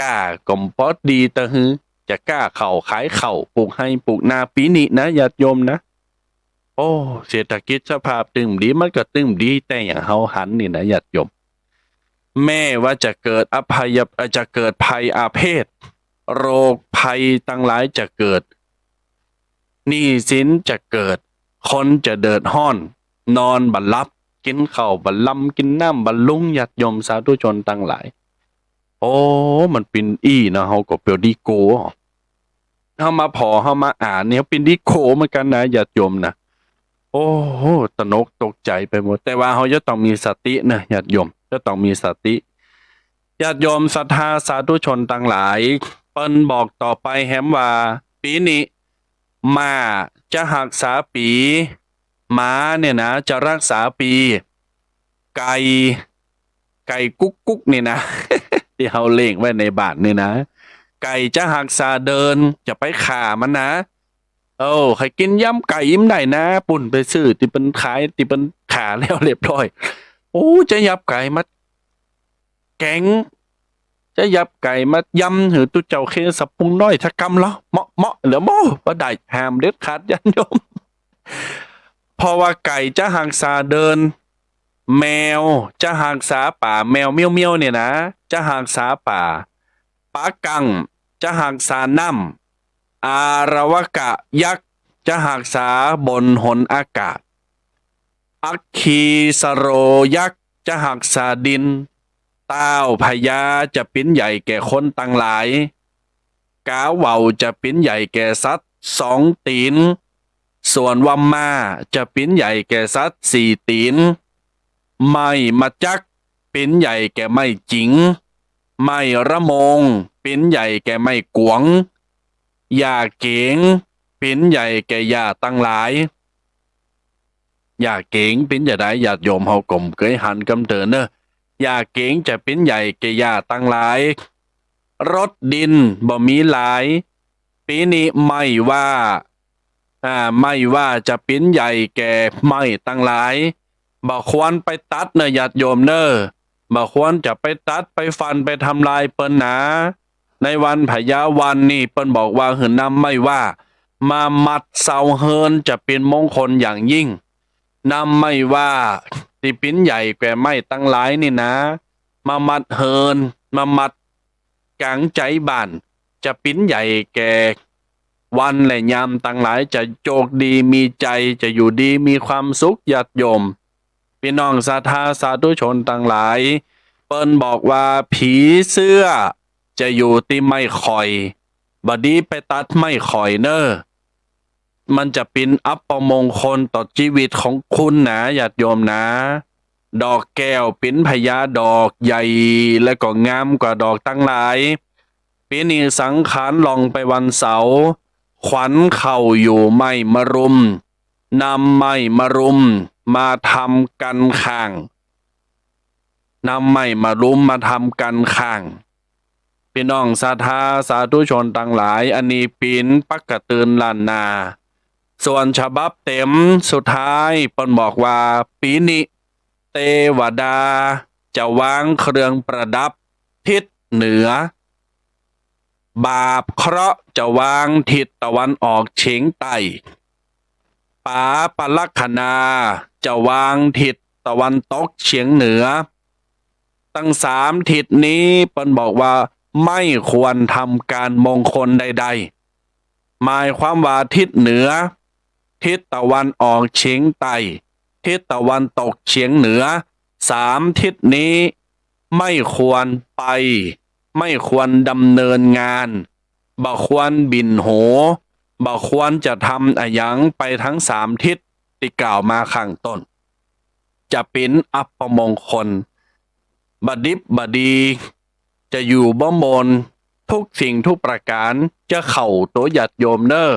ก้าก็บ่ดีตะหื้อ จะก้าข้าวขายข้าว ปลูกไฮ่ปลูกนาปี๋นี้นะญาติโยมนะ โอ้ เศรษฐกิจสภาพตึงบ่ดี มันก็ตึงบ่ดี แต่อย่างเฮาหันนี่นะญาติโยม แม้ว่าจะเกิดอภัย เอ่อ จะเกิดภัยอาเพศ โรคภัยตังหลายจะเกิด หนี้สินจะเกิด คนจะเดือดฮ้อน นอนบ่หลับ กิ๋นข้าวบ่ลำ กิ๋นน้ำบ่ลุง ญาติโยมสาธุชนตังหลาย โอ้ มันเป๋นอี้นะ เฮาก็เปียวดีโก เฮามาผ่อ เฮามาอ่านนี่ เฮาเป๋นดีโกเหมือนกั๋นนะญาติโยมนะ โอ้โห ตระหนกตกใจ๋ไปหมด แต่ว่าเฮาจะต้องมีสตินะญาติโยม จะต้องมีสติ ญาติโยมศรัทธาสาธุชนตังหลาย เปิ้นบอกต่อไปแหมว่า ปี๋นี้ ม้าจะฮักษาปี๋ หมาเนี่ยนะ จะฮักษาปี๋ ไก่ ไก่กุ๊กกุ๊กนี่นะ ตี้เฮาเลี้ยงไว้ในบ้านนี่นะ ไก่จะฮักษาเดือน จะไปฆ่ามันนะ เออ ใค่กิ๋นยำไก่อิ๋มได้นะ ปู้นไปซื้อตี้เปิ้นขาย ตี้เปิ้นฆ่าแล้วเรียบร้อย โอ้ จะยำไก่มาแก๋ง จะยำไก่มายำหื้อตุ๊เจ้าเข้สับปุงน้อยสักกำเหรอ เมาะ เมาะ เหลือเมาะ บ่ได้ ห้ามเด็ดขาดญาติโยม เพราะว่าไก่จะฮักษาเดือน แมวจะฮักษาป่า แมวเมียวๆ เนี่ยนะ จะฮักษาป่า ปากังจะฮักษาน้ำ อารวกะยักษ์จะฮักษาบนหนอากาศ อัคคีสโรยักษ์จะฮักษาดิน ต้าวพญาจะเป๋นใหญ่แก่คนตังหลาย ก๋าเหว่าจะเป๋นใหญ่แก่สัตว์สองตี๋น ส่วนว่าม้าจะเป๋นใหญ่แก่สัตว์สี่ตี๋น ไม้มะจักเป๋นใหญ่แก่ไม้จิง ไม้ระโมงเป๋นใหญ่แก่ไม้กวง อย่าเก๋ง ปิ๋นใหญ่แก่หญ้าตังหลาย อย่าเก๋ง ปิ๋นจะใด ญาติโยมเฮาก็บ่เกยหันกำเติมเน่อ อย่าเก๋งจะปิ๋นใหญ่แก่หญ้าตังหลาย รดดินบ่มีหลาย ปี๋นี้ไม้ว่า อ่า ไม้ว่าจะปิ๋นใหญ่แก่ไม้ตังหลาย บ่ควรไปตัดเน่อ ญาติโยมเน่อ บ่ควรจะไปตัด ไปฟัน ไปทำลายเปิ้นหนา ในวันพญาวันนี่เปิ้นบอกว่าหื้อนำไม้ว่า มามัดเสาเฮือนจะเป๋นมงคลอย่างยิ่ง นำไม้ว่าตี้ปิ๋นใหญ่แก่ไม้ตังหลายนี่หนา มามัดเฮือน มามัดก๋างใจ๋บ้าน จะปิ๋นใหญ่แก่วันและยามตังหลาย จะโจคดีมีใจ๋ จะอยู่ดีมีความสุข ญาติโยม ปี้น้องศรัทธาสาธุชนตังหลาย เปิ้นบอกว่าผีเสื้อจะอยู่ตี้ไม้ข่อย บ่ดีไปตัดไม้ข่อยเน่อ มันจะเป๋นอัปมงคลต่อจีวิตของคุณหนา ญาติโยมหนา ดอกแก้วเป๋นพญาดอกใหญ่ และก็งามกว่าดอกตังหลาย ปี๋นี้สังขารล่องไปวันเสาร์ ขวัญเข้าอยู่ไม้มะรุม นำไม้มะรุมมาทำกัณฑ์ข้าง นำไม้มะรุมมาทำกัณฑ์ข้าง ปี้น้องศรัทธาสาธุชนตังหลาย อันนี้เป๋นปักกะเตือนล้านนา ส่วนฉบับเต็มสุดท้ายเปิ้นบอกว่า ปี๋นี้เตวดาจะวางเครื่องประดับทิศเหนือ บาปเคราะห์จะวางทิศตะวันออกเฉียงใต้ ปาปลักขณาจะวางทิศตะวันตกเฉียงเหนือ ตังสามทิศนี้เปิ้นบอกว่าไม่ควรทำการมงคลใดๆ หมายความว่าทิศเหนือ ทิศตะวันออกเฉียงใต้ ทิศตะวันตกเฉียงเหนือ สามทิศนี้ไม่ควรไป ไม่ควรดำเนินงาน บ่ควรบิ่นโห บ่ควรจะทำอะหยังไปทั้งสามทิศตี้กล่าวมาข้างต้น จะเป๋นอัปมงคล บ่ดิบบ่ดี จะอยู่บ่ม่วน ทุกสิ่งทุกประก๋านจะเข้าตั๋วญาติโยมเน่อ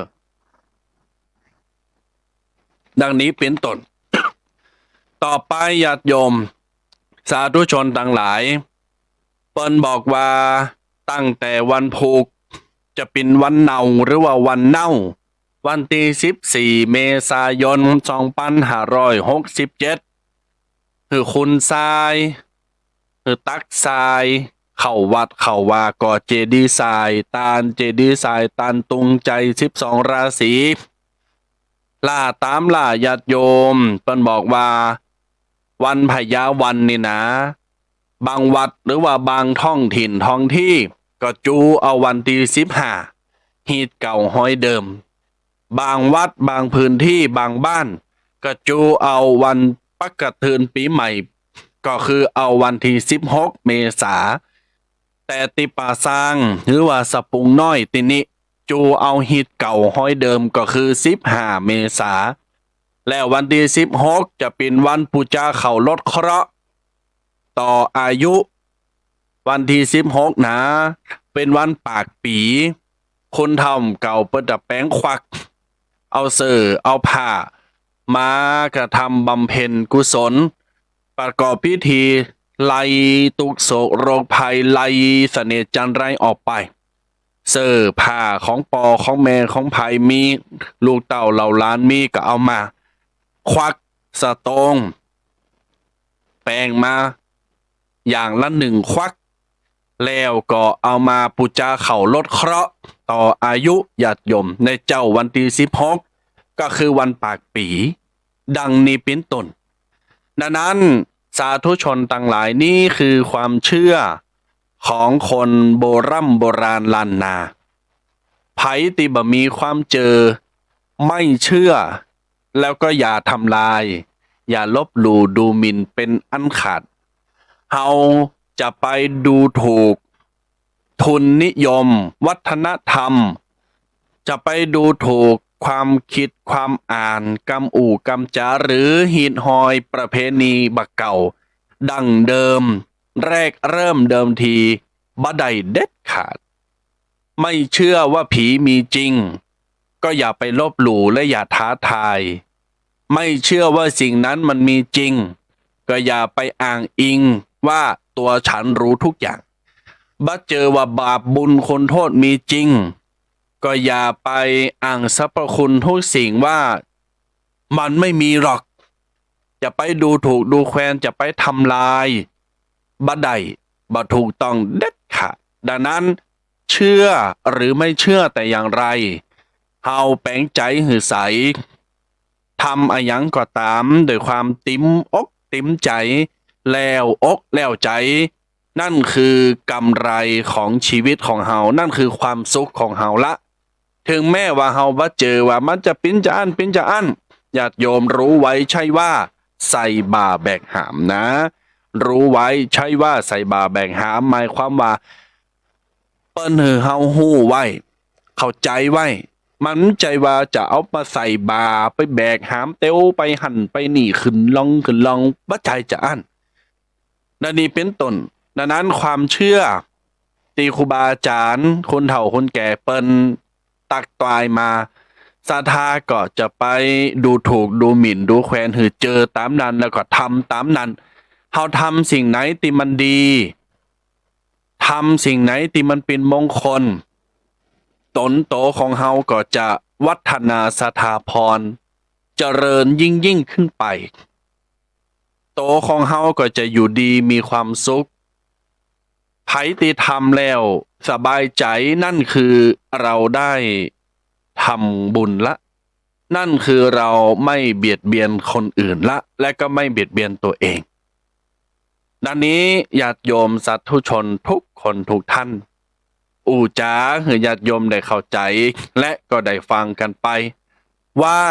ดังนี้เป๋นต้น ต่อไปญาติโยมสาธุชนตังหลาย เปิ้นบอกว่าตั้งแต่วันพูก จะเป๋นวันเน่าหรือว่าวันเน่า วันตี้สิบสี่เมษายนสองปันห้าร้อยหกสิบเจ็ด หื้อขุนทราย หื้อตักทราย เข้าวัดเข้าวาก่อเจดีย์ทราย ตานเจดีย์ทราย ตานตุงใจ๋สิบสองราศี ล่าต๋ามล่าญาติโยม เปิ้นบอกว่าวันพญาวันนี่นา บางวัดหรือว่าบางท้องถิ่นท้องตี้ ก็จูเอาวันตี้สิบห้า ฮีตเก่าฮอยเดิม บางวัดบางพื้นตี้บางบ้าน ก็จูเอาวันปักกะเตือนปี๋ใหม่ ก็คือเอาวันตี้สิบหกเมษา แต่ตี้ป่าซางหรือว่าสะปุงน้อยตี้นี้ จูเอาฮีตเก่าฮอยเดิมก็คือสิบห้าเมษา และวันตี้สิบหกจะเป๋นวันปู๋จาข้าวลดเคราะห์ต่ออายุ วันตี้สิบหกนา เป๋นวันปากปี๋ คนเฒ่าเก่าเปิ้นจะแป๋งขวัก เอาเสื้อ เอาผ้า มากระทำบำเพ็ญกุศล ประกอบพิธีไล่ตุ๊กข์โศกโรคภัย ไล่เสน่ห์จัญไรออกไป เสื้อผ้าของป้อของแม่ของใผมี ลูกเต้าเหล่าหลานมีก็เอามา ขวักสะตง แป๋งมา อย่างละหนึ่งขวัก แล้วก็เอามาปู๋จาข้าวลดเคราะห์ต่ออายุญาติโยมในเจ๊าวันตี้สิบหก ก็คือวันปากปี๋ ดังนี้เป๋นต้น ดังนั้นสาธุชนตังหลาย นี้คือความเจื้อของคนโบร่ำโบราณล้านนา ใผตี้บ่มีความเจื้อ ไม่เชื่อ แล้วก็อย่าทำลาย อย่าลบหลู่ดูหมิ่นเป๋นอันขาด เฮาจะไปดูถูกทุนนิยม วัฒนธรรม จะไปดูถูกความคิดความอ่าน กำอู้กำจ๋า หรือฮีตฮอยประเพณีบ่าเก่า ดั้งเดิม แรกเริ่มเดิมที บ่ได้เด็ดขาด ไม่เชื่อว่าผีมีจริง ก็อย่าไปลบหลู่และอย่าท้าทาย ไม่เชื่อว่าสิ่งนั้นมันมีจริง ก็อย่าไปอ้างอิงว่าตัวฉันรู้ทุกอย่าง บ่าเจอว่าบาปบุญคุณโทษมีจริง ก็อย่าไปอ้างสรรพคุณทุกสิ่งว่ามันไม่มีหรอก จะไปดูถูกดูแควน จะไปทำลาย บ่ได้ บ่ถูกต้องเด็ดขาด ดังนั้น เชื่อหรือไม่เชื่อแต่อย่างใด เฮาแป๋งใจ๋หื้อใส ทำอะหยังก็ต๋ามด้วยความเต๋มอกเต๋มใจ๋ แล้วอกแล้วใจ๋ นั่นคือกำไรของชีวิตของเฮา นั่นคือความสุขของเฮาละ เถิงแม้ว่าเฮาบ่าเจอว่ามันจะเป๋นจาอั้นเป๋นจาอั้น ญาติโยมรู้ไว้ใช่ว่าใส่บ่าแบกหามนะ รู้ไว้ใช่ว่าใส่บ่าแบกหาม หมายความว่า เปิ้นหื้อเฮาฮู้ไว้ เข้าใจ๋ไว้ มันบ่ใจ้ว่าจะเอามาใส่บ่า ไปแบกหามเตียวไปหั้นไปนี่ ขึ้นลงขึ้นลง บ่ใจ้จาอั้น ดังนี้เป๋นต้น ดังนั้นความเชื่อตี้ครูบาอาจ๋ารย์ คนเฒ่าคนแก่เปิ้นตักตวายมา ศรัทธาก็จะไปดูถูกดูหมิ่นดูแควนหื้อเจอต๋ามนั้น แล้วก็ทำต๋ามนั้น เฮาทำสิ่งไหนตี้มันดี ทำสิ่งไหนตี้มันเป๋นมงคล ต๋นโตของเฮาก็จะวัฒนาศรัทธาพร เจริญยิ่งๆ ขึ้นไป โตของเฮาก็จะอยู่ดีมีความสุข ใผตี้ทำแล้วสบายใจ๋ นั่นคือเราได้ทำบุญละ นั่นคือเราไม่เบียดเบียนคนอื่นละ และก็ไม่เบียดเบียนตัวเอง ดังนี้ญาติโยมสาธุชนทุกคนทุกท่าน อู้จาหื้อญาติโยมได้เข้าใจ๋ และก็ได้ฟังกั๋นไป ว่า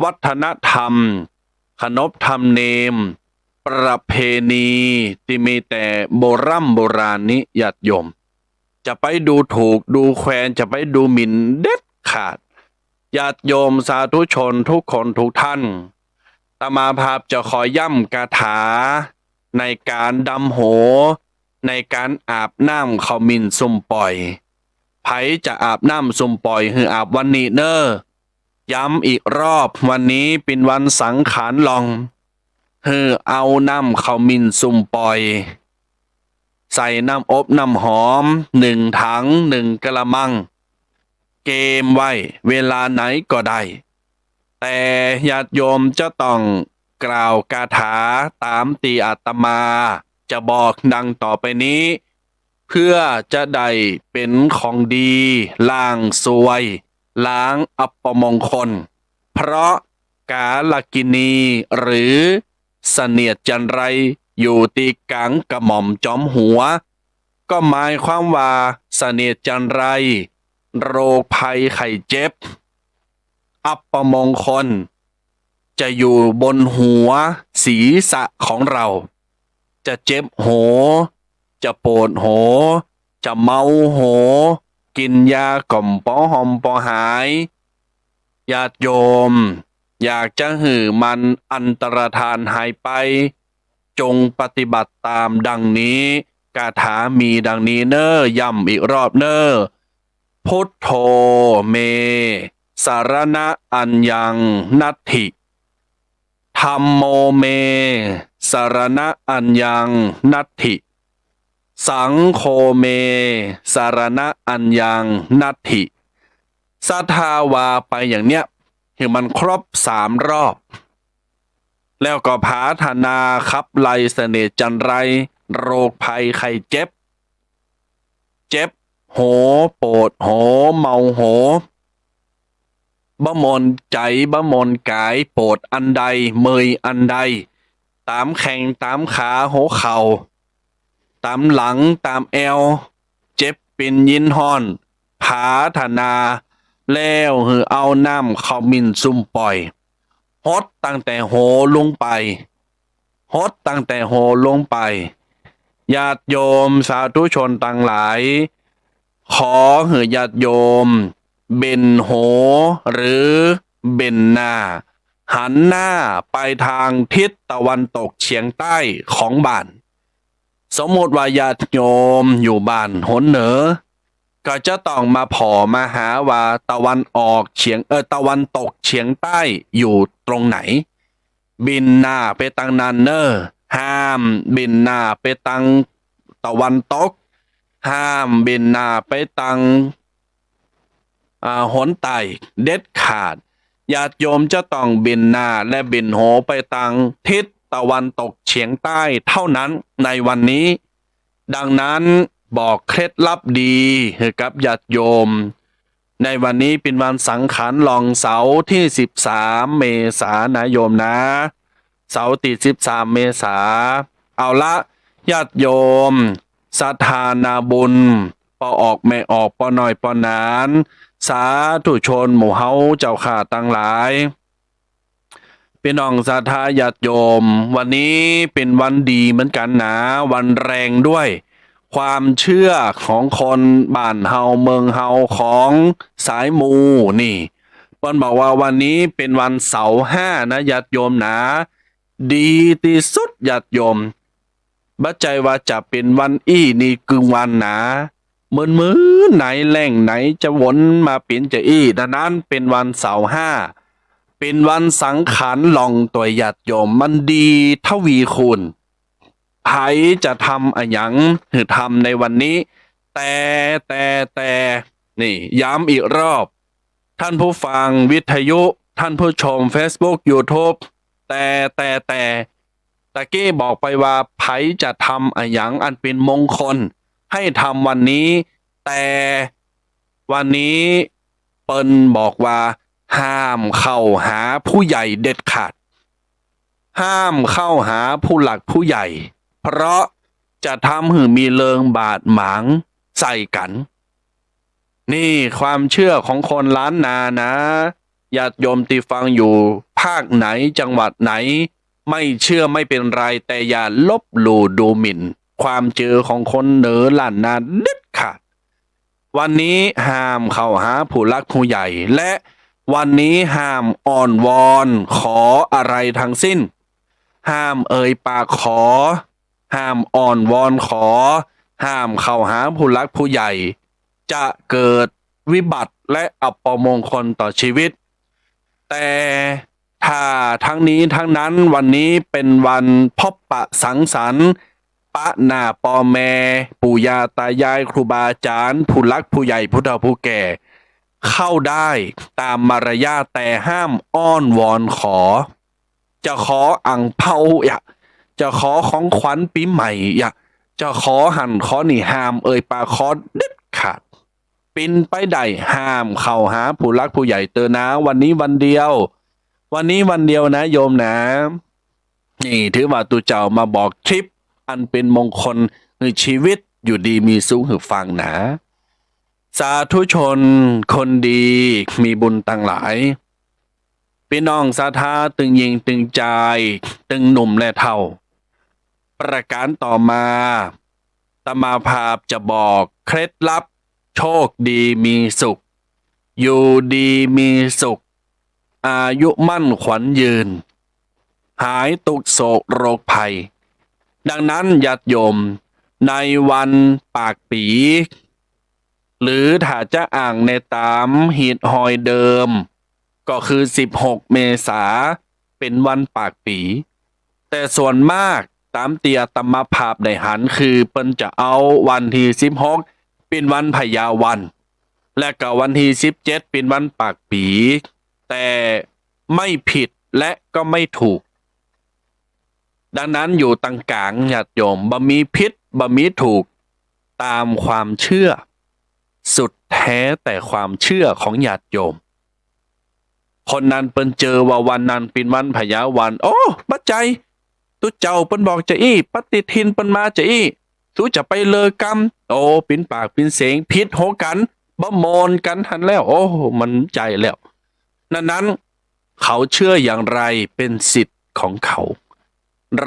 วัฒนธรรม ขนบธรรมเนียม ประเพณีตี้มีแต่โบร่ำโบราณนี้ ญาติโยม จะไปดูถูกดูแควน จะไปดูหมิ่นเด็ดขาด ญาติโยมสาธุชนทุกคนทุกท่าน อาตมาภาพจะขอย้ำคาถาในก๋านดำหัว ในก๋านอาบน้ำขมิ้นสุมป่อย ใผจะอาบน้ำสุมป่อยหื้ออาบวันนี้เน่อ ย้ำอีกรอบ วันนี้เป๋นวันสังขารหล่อง หื้อเอาน้ำขมิ้นสุมป่อย ใส่น้ำอบน้ำหอม นึ่งถัง นึ่งกะละมัง เกมไว้ เวลาไหนก็ได้ แต่ญาติโยมจะต้องกล่าวคาถาต๋ามตี้อาตมาจะบอกดังต่อไปนี้ เพื่อจะได้เป๋นของดี ล้างซวย ล้างอัปมงคล เพราะกาลกิณีหรือเสนียดจัญไรอยู่ตี้ก๋างกระหม่อมจอมหัว ก็หมายความว่าเสนียดจัญไร โรคภัยไข้เจ็บ อัปมงคล จะอยู่บนหัวศีรษะของเรา จะเจ็บหัว จะปวดหัว จะเมาหัว กิ๋นยาก็บ่ปอหอมปอหาย ญาติโยม อยากจะหื้อมันอันตรธานหายไป จงปฏิบัติต๋ามดังนี้ คาถามีดังนี้เน่อ ย้ำอีกรอบเน่อ พุทโธ เม สรณะอัญญัง นัตถิ ธัมโม เม สรณะอัญญัง นัตถิ สังโฆ เม สรณะอัญญัง นัตถิ ศรัทธาว่าไปอย่างเนี้ย หื้อมันครบสามรอบ แล้วก็ผาถนาขับไล่เสนียดจัญไร โรคภัยไข้เจ็บ เจ็บหัว ปวดหัว เมาหัว บ่หมนใจ๋ บ่หมนก๋าย ปวดอันใด เมื่อยอันใด ต๋ามแข้ง ต๋ามขา หัวเข่า ต๋ามหลัง ต๋ามแอว เจ็บเป๋นเย็นฮ้อน ผาถนา แล้วหื้อเอาน้ำขมิ้นสุมป่อย หดตั้งแต่หัวลงไป หดตั้งแต่หัวลงไป ญาติโยมสาธุชนตังหลาย ขอหื้อญาติโยมเบนหัวหรือเบนหน้า หันหน้าไปตางทิศตะวันตกเฉียงใต้ของบ้าน สมมุติว่าญาติโยมอยู่บ้านหนเหนือ ก็จะต้องมาผ่อมาหาว่าตะวันออกเฉียง เออ ตะวันตกเฉียงใต้อยู่ตรงไหน บิ่นหน้าไปตางนั้นเน่อ ห้ามบิ่นหน้าไปตางตะวันตก ห้ามบิ่นหน้าไปตาง อ่า หนใต้เด็ดขาด ญาติโยมจะต้องบิ่นหน้าและบิ่นหัวไปตางทิศตะวันตกเฉียงใต้เท่านั้นในวันนี้ ดังนั้นบอกเคล็ดลับดีหื้อกับญาติโยม ในวันนี้เป๋นวันสังขารหล่องเสาร์ตี้สิบสามเมษานะโยมนะ เสาร์ตี้สิบสามเมษา เอาละ ญาติโยม ศรัทธานาบุญ ป้อออกแม่ออก ป้อน้อยป้อหนาน สาธุชนหมู่เฮาเจ้าข้าตังหลาย ปี้น้องศรัทธาญาติโยม วันนี้เป๋นวันดีเหมือนกั๋นนะ วันแรงด้วย ความเจื้อของคนบ้านเฮาเมืองเฮาของสายมูนี่ เปิ้นบอกว่าวันนี้เป๋นวันเสาร์ห้านะญาติโยมนะ ดีตี้สุดญาติโยม บ่ใจ้ว่าจะเป๋นวันอี้นี่กึ่งวันนะ มื้อๆ ไหนแหล่งไหนจะวนมาเป๋นจาอี้ ดังนั้นเป๋นวันเสาร์ห้า เป๋นวันสังขารหล่องตวยญาติโยม มันดีทวีคูณ ใผจะทำอะหยังหื้อทำในวันนี้ แต่ แต่ แต่ นี่ย้ำอีกรอบ ท่านผู้ฟังวิทยุ ท่านผู้ชมเฟซบุ๊ก ยูทูบ แต่ แต่ แต่ ตะกี้บอกไปว่าใผจะทำอะหยังอันเป๋นมงคล ให้ทำวันนี้ แต่วันนี้เปิ้นบอกว่าห้ามเข้าหาผู้ใหญ่เด็ดขาด ห้ามเข้าหาผู้หลักผู้ใหญ่ เพราะจะทำหื้อมีเริงบาดหมางใส่กั๋น นี่ความเจื้อของคนล้านนานะ ญาติโยมตี้ฟังอยู่ภาคไหนจังหวัดไหน ไม่เจื้อไม่เป๋นไร แต่อย่าลบหลู่ดูหมิ่นความเจื้อของคนเหนือล้านนาเด็ดขาด วันนี้ห้ามเข้าหาผู้หลักผู้ใหญ่ และวันนี้ห้ามอ้อนวอนขออะไรทั้งสิ้น ห้ามเอ่ยปากขอ ห้ามอ้อนวอนขอ ห้ามเข้าหาผู้หลักผู้ใหญ่ จะเกิดวิบัติและอัปมงคลต่อชีวิต แต่ถ้าทั้งนี้ทั้งนั้นวันนี้เป๋นวันพบปะสังสรรค์ ปะหน้าป้อแม่ ปู่ย่าตายาย ครูบาอาจารย์ ผู้หลักผู้ใหญ่ ผู้เฒ่าผู้แก่ เข้าได้ตามมารยาท แต่ห้ามอ้อนวอนขอ จะขออั่งเปาอะ จะขอของขวัญปี๋ใหม่อะ จะขอหั้นขอนี่ ห้ามเอ่ยปากขอเด็ดขาด เป๋นไปได้ห้ามเข้าหาผู้หลักผู้ใหญ่เต๊อะนะ วันนี้วันเดียว วันนี้วันเดียวนะโยมนะ นี่ถือว่าตุ๊เจ้ามาบอกคลิปอันเป๋นมงคลหื้อชีวิตอยู่ดีมีสุขหื้อฟังนะ สาธุชนคนดีมีบุญตังหลาย ปี้น้องศรัทธาตึงญิงตึงจาย ตึงหนุ่มและเฒ่า ประการต่อมา อาตมาภาพจะบอกเคล็ดลับโชคดีมีสุข อยู่ดีมีสุข อายุมั่นขวัญยืน หายตุ๊กข์โศกโรคภัย ดังนั้นญาติโยม ในวันปากปี๋ หรือถ้าจะอ้างในต๋ามฮีตฮอยเดิม ก็คือสิบหกเมษา เป๋นวันปากปี๋ แต่ส่วนมากต๋ามตี้อาตมาภาพได้หันคือเปิ้นจะเอาวันตี้สิบหกเป๋นวันพญาวัน และก็วันตี้สิบเจ็ดเป๋นวันปากปี๋ แต่ไม่ผิดและก็ไม่ถูก ดังนั้นอยู่ตางก๋างญาติโยม บ่มีผิดบ่มีถูก ตามความเจื้อ สุดแท้แต่ความเจื้อของญาติโยม คนนั้นเปิ้นเจอว่าวันนั้นเป๋นวันพญาวัน โอ้ บ่ใจ้ ตุ๊เจ้าเปิ้นบอกจาอี้ ปฏิทินเปิ้นมาจาอี้ ตุ๊จะไปเลิกกำ โอ้ เป๋นปากเป๋นเสียง ผิดหัวกั๋น บ่มนกั๋นหั้นแล้ว โอ้ มันใจ้แล้ว นั้นๆ เขาเจื้ออย่างไรเป๋นสิทธิ์ของเขา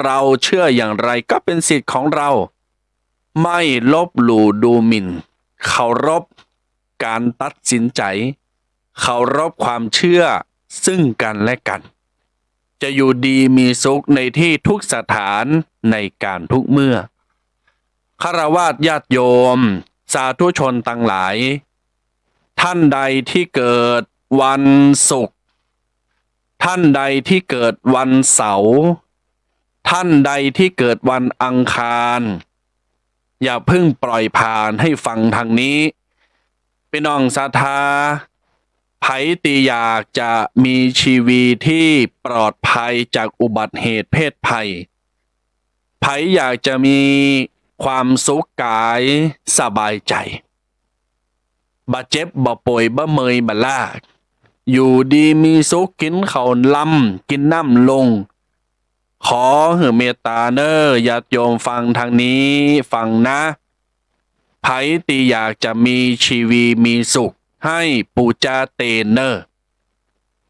เราเจื้ออย่างไรก็เป๋นสิทธิ์ของเรา ไม่ลบหลู่ดูหมิ่น เคารพก๋านตัดสินใจ๋ เคารพความเจื้อซึ่งกั๋นและกั๋น จะอยู่ดีมีสุขในตี้ทุกสถาน ในก๋านทุกเมื่อ ฆราวาสญาติโยม สาธุชนตังหลาย ท่านใดที่เกิดวันศุกร์ ท่านใดที่เกิดวันเสาร์ ท่านใดที่เกิดวันอังคาร อย่าเพิ่งปล่อยผ่าน หื้อฟังตางนี้ ปี้น้องศรัทธา ใผตี้อยากจะมีชีวิตตี้ปลอดภัยจากอุบัติเหตุเพศภัย ใผอยากจะมีความสุขก๋ายสบายใจ๋ บ่เจ็บบ่ป่วยบ่เมื่อยบ่ล้า อยู่ดีมีสุข กิ๋นข้าวลำ กิ๋นน้ำลง ขอหื้อเมตต๋าเน่อ ญาติโยมฟังตางนี้ ฟังนะ ใผตี้อยากจะมีชีวิตมีสุข หื้อปู๋จาเตนเน่อ อ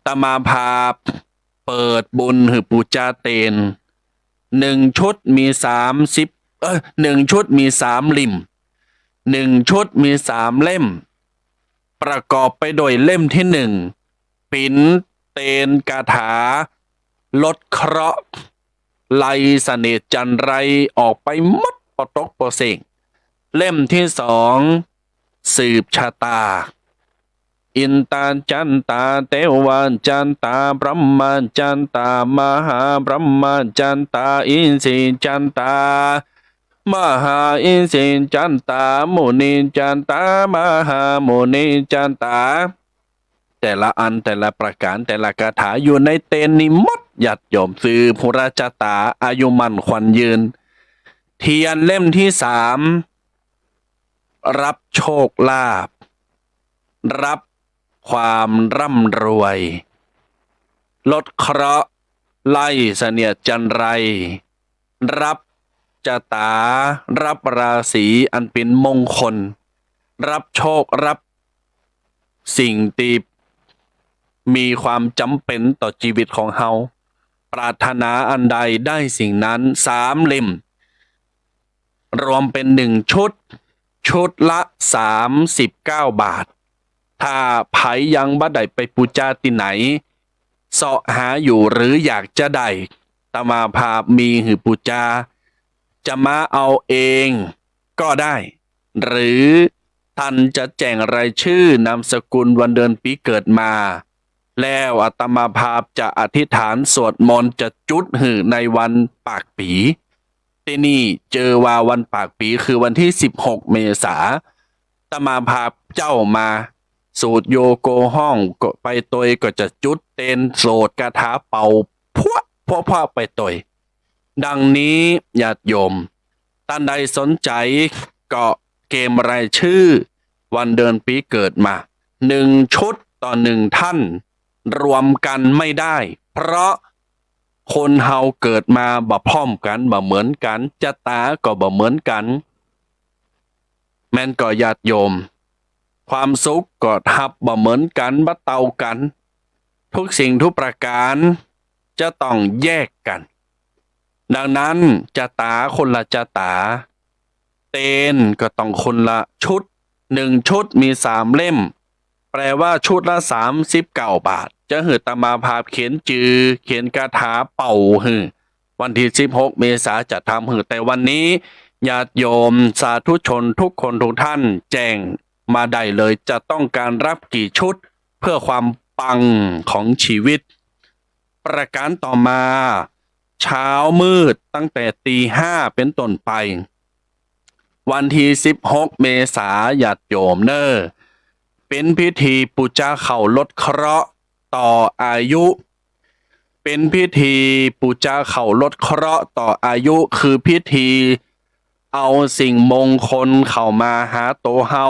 าตมาภาพเปิดบุญหื้อปู๋จาเตน หนึ่งชุดมีสามสิบ เอ่อ หนึ่งชุดมีสามเล่ม หนึ่งชุดมีสามเล่ม ประกอบไปด้วยเล่มตี้หนึ่ง เป๋นเตนคาถาลดเคราะห์ ไล่เสนียดจัญไรออกไปหมด ปอตกปอเซ้ง เล่มตี้สอง สืบชะตา อินทาจันตา เทวาจันตา บรหมาจันตา มหาบรหมาจันตา อินทรีจันตา มหาอินทรีจันตา มุนีจันตา มหามุนีจันตา แต่ละอัน แต่ละประก๋าน แต่ละคาถาอยู่ในเตนนี้หมด ญาติโยม สืบฮู้ราชะต๋า อายุมั่นขวัญยืน เทียนเล่มตี้สาม รับโชคลาภ รับความร่ำรวย ลดเคราะห์ ไล่เสนียดจัญไร รับชะต๋า รับราศีอันเป๋นมงคล รับโชค รับสิ่งตี้มีความจ๋ำเป๋นต่อจีวิตของเฮา ปรารถนาอันใดได้สิ่งนั้น สามเล่ม รวมเป๋นหนึ่งชุด ชุดละสามสิบเก้าบาท ถ้าใผยังบ่ได้ไปปู๋จาตี้ไหน เซาะหาอยู่หรืออยากจะได้ อาตมาภาพมีหื้อปู๋จา จะมาเอาเองก็ได้ หรือท่านจะแจ้งรายชื่อนามสกุลวันเดือนปี๋เกิดมา แล้วอาตมาภาพจะอธิษฐานสวดมนต์ จะจุดหื้อในวันปากปี๋ ตี้นี่เจิ่งว่าวันปากปี๋คือวันตี้สิบหกเมษา อาตมาภาพเจ้ามา สูตรโยโกฮ้องก็ไปตวย ก็จะจุดเตน สวดคาถาเป่าพั๊วพั๊วพั๊วไปตวย ดังนี้ญาติโยม ต้านใดสนใจ๋ก็เกมรายชื่อวันเดือนปี๋เกิดมา หนึ่งชุดต่อหนึ่งท่าน รวมกั๋นไม่ได้ เพราะคนเฮาเกิดมาบ่พร้อมกั๋น บ่เหมือนกั๋น จะต๋าก็บ่เหมือนกั๋น แม่นก่อญาติโยม ความสุขก็ฮับบ่เหมือนกั๋น บ่เต้ากั๋น ทุกสิ่งทุกประก๋านจะต้องแยกกั๋น ดังนั้นจะต๋าคนละจะต๋า เตนก็ต้องคนละชุด หนึ่งชุดมีสามเล่ม แปลว่าชุดละสามสิบเก้าบาท จะหื้ออาตมาภาพเขียนจื้อ เขียนคาถาเป่าหื้อ วันตี้สิบหกเมษาจะทำหื้อ แต่วันนี้ญาติโยมสาธุชนทุกคนทุกท่านแจ้งมาได้เลย จะต้องการรับกี่ชุดเพื่อความปังของชีวิต ประก๋านต่อมา เช้ามืดตั้งแต่ตีห้าเป๋นต้นไป วันตี้สิบหกเมษา ญาติโยมเน่อ เป๋นพิธีปู๋จาข้าวลดเคราะห์ต่ออายุ เป๋นพิธีปู๋จาข้าวลดเคราะห์ต่ออายุ คือพิธีเอาสิ่งมงคลเข้ามาหาตั๋วเฮา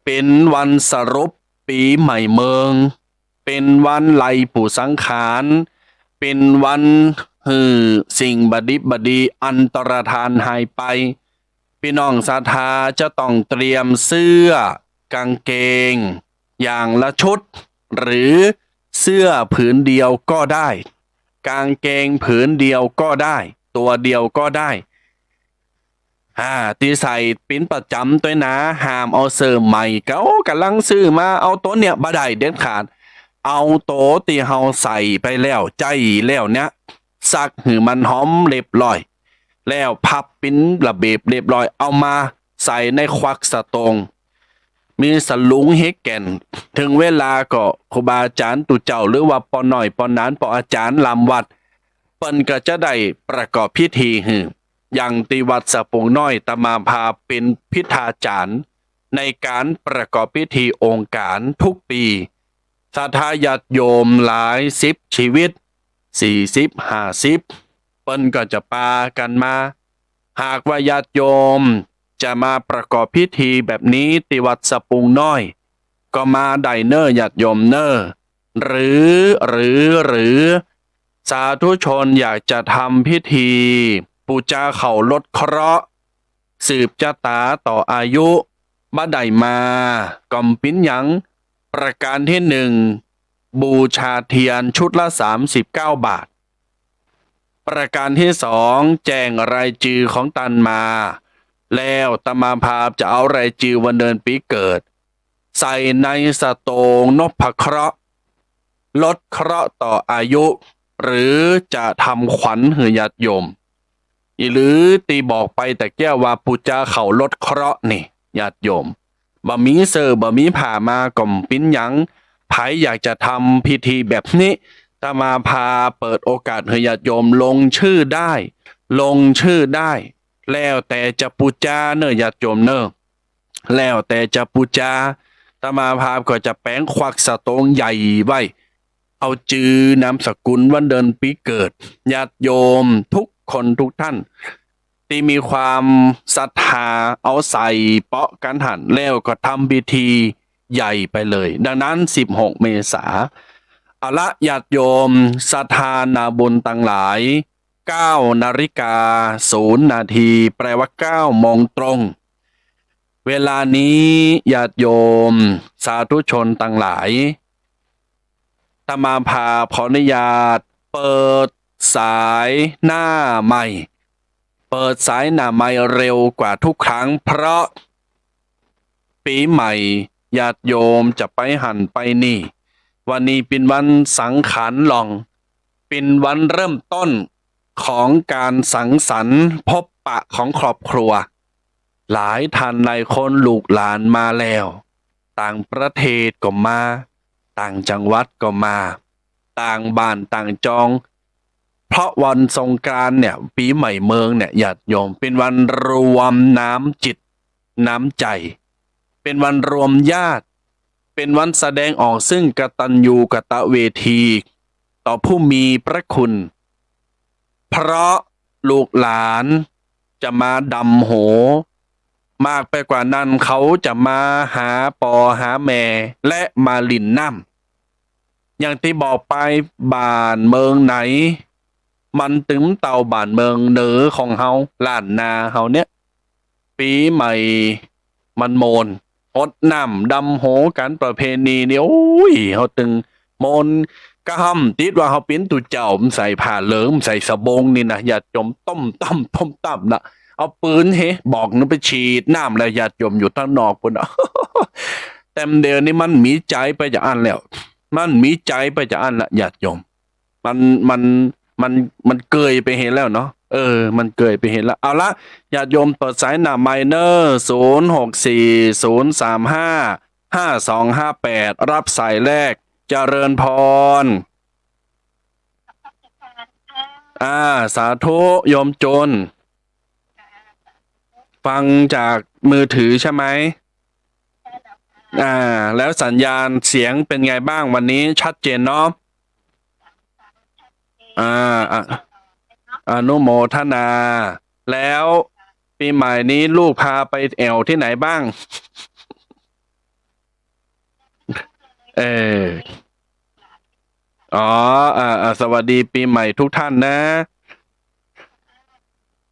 เป๋นวันสรุปปี๋ใหม่เมือง เป๋นวันไล่ปู่สังขาร เป๋นวันหื้อสิ่งบ่ดิบบ่ดีอันตรธานหายไป ปี้น้องศรัทธาจะต้องเตรียมเสื้อ ก๋างเกง อย่างละชุด หรือเสื้อผืนเดียวก็ได้ ก๋างเกงผืนเดียวก็ได้ ตั๋วเดียวก็ได้ อ่า ตี้ใส่เป๋นประจ๋ำตวยนะ ห้ามเอาเสื้อใหม่ เก่าก่ำลังซื้อมา เอาตั๋วเนี่ยบ่ได้เด็ดขาด เอาตั๋วตี้เฮาใส่ไปแล้ว ใจ๊แล้วเนี่ย ซักหื้อมันหอมเรียบร้อย แล้วพับเป๋นระเบียบเรียบร้อย เอามา ใส่ในขวักสะตง มีสลุงเฮแก่น เถิงเวลาก็ครูบาอาจ๋ารย์ตุ๊เจ้า หรือว่าป้อน้อยป้อหนานป้ออาจ๋ารย์ลำวัด เปิ้นก็จะได้ประกอบพิธีหื้อ อย่างตี้วัดสะปุงน้อยอาตมาภาพเป๋นพิธาจ๋ารย์ในก๋านประกอบพิธีองค์ก๋านทุกปี๋ ศรัทธาญาติโยมหลายสิบชีวิต สี่สิบ ห้าสิบ เปิ้นก็จะปากั๋นมา หากว่าญาติโยมจะมาประกอบพิธีแบบนี้ตี้วัดสะปุงน้อย ก็มาได้เน่อญาติโยมเน่อ หรือ หรือ หรือ สาธุชนอยากจะทำพิธีปู๋จาข้าวลดเคราะห์ สืบจะต๋าต่ออายุ บ่ได้มา ก็บ่เป๋นหยัง ประก๋านตี้หนึ่ง บูชาเตียนชุดละสามสิบเก้าบาท ประก๋านตี้สอง แจ้งรายจื้อของต้านมา แล้วอาตมาภาพจะเอารายจื้อวันเดือนปี๋เกิด ใส่ในสะตงนพเคราะห์ ลดเคราะห์ต่ออายุ หรือจะทำขวัญหื้อญาติโยม หรือตี้บอกไปตะเกียะว่าปู๋จาข้าวลดเคราะห์นี่ ญาติโยม บ่มีเสื้อบ่มีผ้ามาก็บ่เป๋นหยัง ใผอยากจะทำพิธีแบบนี้ อาตมาภาพเปิดโอกาสหื้อญาติโยมลงชื่อได้ ลงชื่อได้ แล้วแต่จะปู๋จาเน่อญาติโยมเน่อ แล้วแต่จะปู๋จา อาตมาภาพก็จะแป๋งขวักสะตงใหญ่ไว้ เอาจื้อนามสกุลวันเดือนปี๋เกิด ญาติโยมทุกคนทุกท่าน ตี้มีความศรัทธาเอาใส่เปาะกั๋นหั้น แล้วก็ทำพิธีใหญ่ไปเลย ดังนั้น สิบหก เมษา เอาละ ญาติโยมศรัทธานาบุญตังหลาย เก้านาฬิกาศูนย์นาที แปลว่าเก้าโมงตรง เวลานี้ญาติโยมสาธุชนตังหลาย อาตมาภาพขออนุญาตเปิดสายหน้าไมค์ เปิดสายหน้าไมค์เร็วกว่าทุกครั้ง เพราะปี๋ใหม่ญาติโยมจะไปหั้นไปนี่ วันนี้เป๋นวันสังขารหล่อง เป๋นวันเริ่มต้นของก๋านสังสรรค์พบปะของครอบครัว หลายท่านหลายคนลูกหลานมาแล้ว ต่างประเทศก็มา ต่างจังหวัดก็มา ต่างบ้านต่างจอง เพราะวันสงกรานต์เนี่ย ปี๋ใหม่เมืองเนี่ย ญาติโยม เป๋นวันรวมน้ำจิตน้ำใจ๋ เป๋นวันรวมญาติ เป๋นวันแสดงออกซึ่งกตัญญูกตเวที ต่อผู้มีพระคุณ เพราะลูกหลานจะมาดำหัว มากไปกว่านั้นเขาจะมาหาป้อหาแม่ และมาเล่นน้ำ อย่างตี้บอกไป บ้านเมืองไหน มันตึงเต้าบ้านเมืองเหนือของเฮา ล้านนาเฮาเนี่ย ปี๋ใหม่มันโมน ฮดน้ำดำหัวกั๋น ประเพณีนี่ โอ้ย เฮาตึงโมน กระห้ำติดว่าเฮาเป๋นตุ๊เจ้า บ่ใส่ผ้าเหลือง บ่ใส่สบงนี่นะ ญาติโยม ต้มตั้ม ต้มตั้มนะ เอาปืนเฮ บอกนึ่งไปฉีดน้ำแล้ว ญาติโยมอยู่ตางนอกปู๊นนะ แต่เดี๋ยวนี้มันมีใจ๋ไปจาอั้นแล้ว มันมีใจ๋ไปจาอั้นละ ญาติโยม มัน มัน มัน มันเกยไปเหียแล้วเนาะ เออ มันเกยไปเหียแล้ว เอาละ ญาติโยมเปิดสายหน้าไมค์เน่อ ศูนย์หกสี่ ศูนย์สามห้า ห้าสองห้าแปด รับสายแรก เจริญพร อ่า สาธุ โยมจุน ฟังจากมือถือใช่ไหม อ่า แล้วสัญญาณเสียงเป็นไงบ้างวันนี้ ชัดเจนเนาะ อ่า อ่ะ อนุโมทนา แล้วปี๋ใหม่นี้ลูกพาไปแอ่วตี้ไหนบ้าง เออ อ๋อ อ่า อ่า สวัสดีปี๋ใหม่ทุกท่านนะ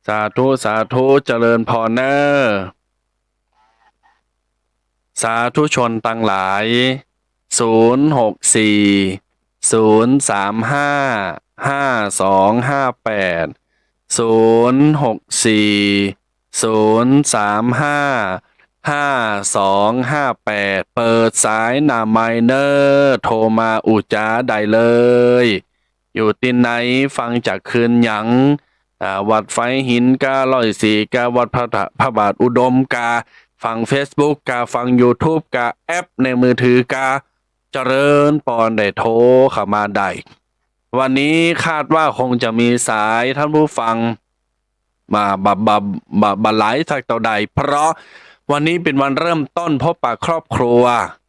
สาธุ สาธุ เจริญพรเน่อ สาธุชนตังหลาย ศูนย์หกสี่ ศูนย์สามห้า ห้าสองห้าแปด ศูนย์หกสี่ ศูนย์สามห้า ห้าสองห้าแปด เปิดสายหน้าไมค์เน่อ โทรมาอู้จ๋าได้เลย อยู่ตี้ไหน ฟังจากคืนหยัง อ่า วัดฝายหินกา ร้อยสี่กา วัดพระ พระบาทอุดมกา ฟังเฟซบุ๊กกา ฟังยูทูบกา แอปในมือถือกา เจริญปอนได้โทรเข้ามาได้ วันนี้คาดว่าคงจะมีสายท่านผู้ฟัง บ่ บ่ บ่ บ่ บ่หลายสักเต้าใด เพราะวันนี้เป๋นวันเริ่มต้นพบปะครอบครัว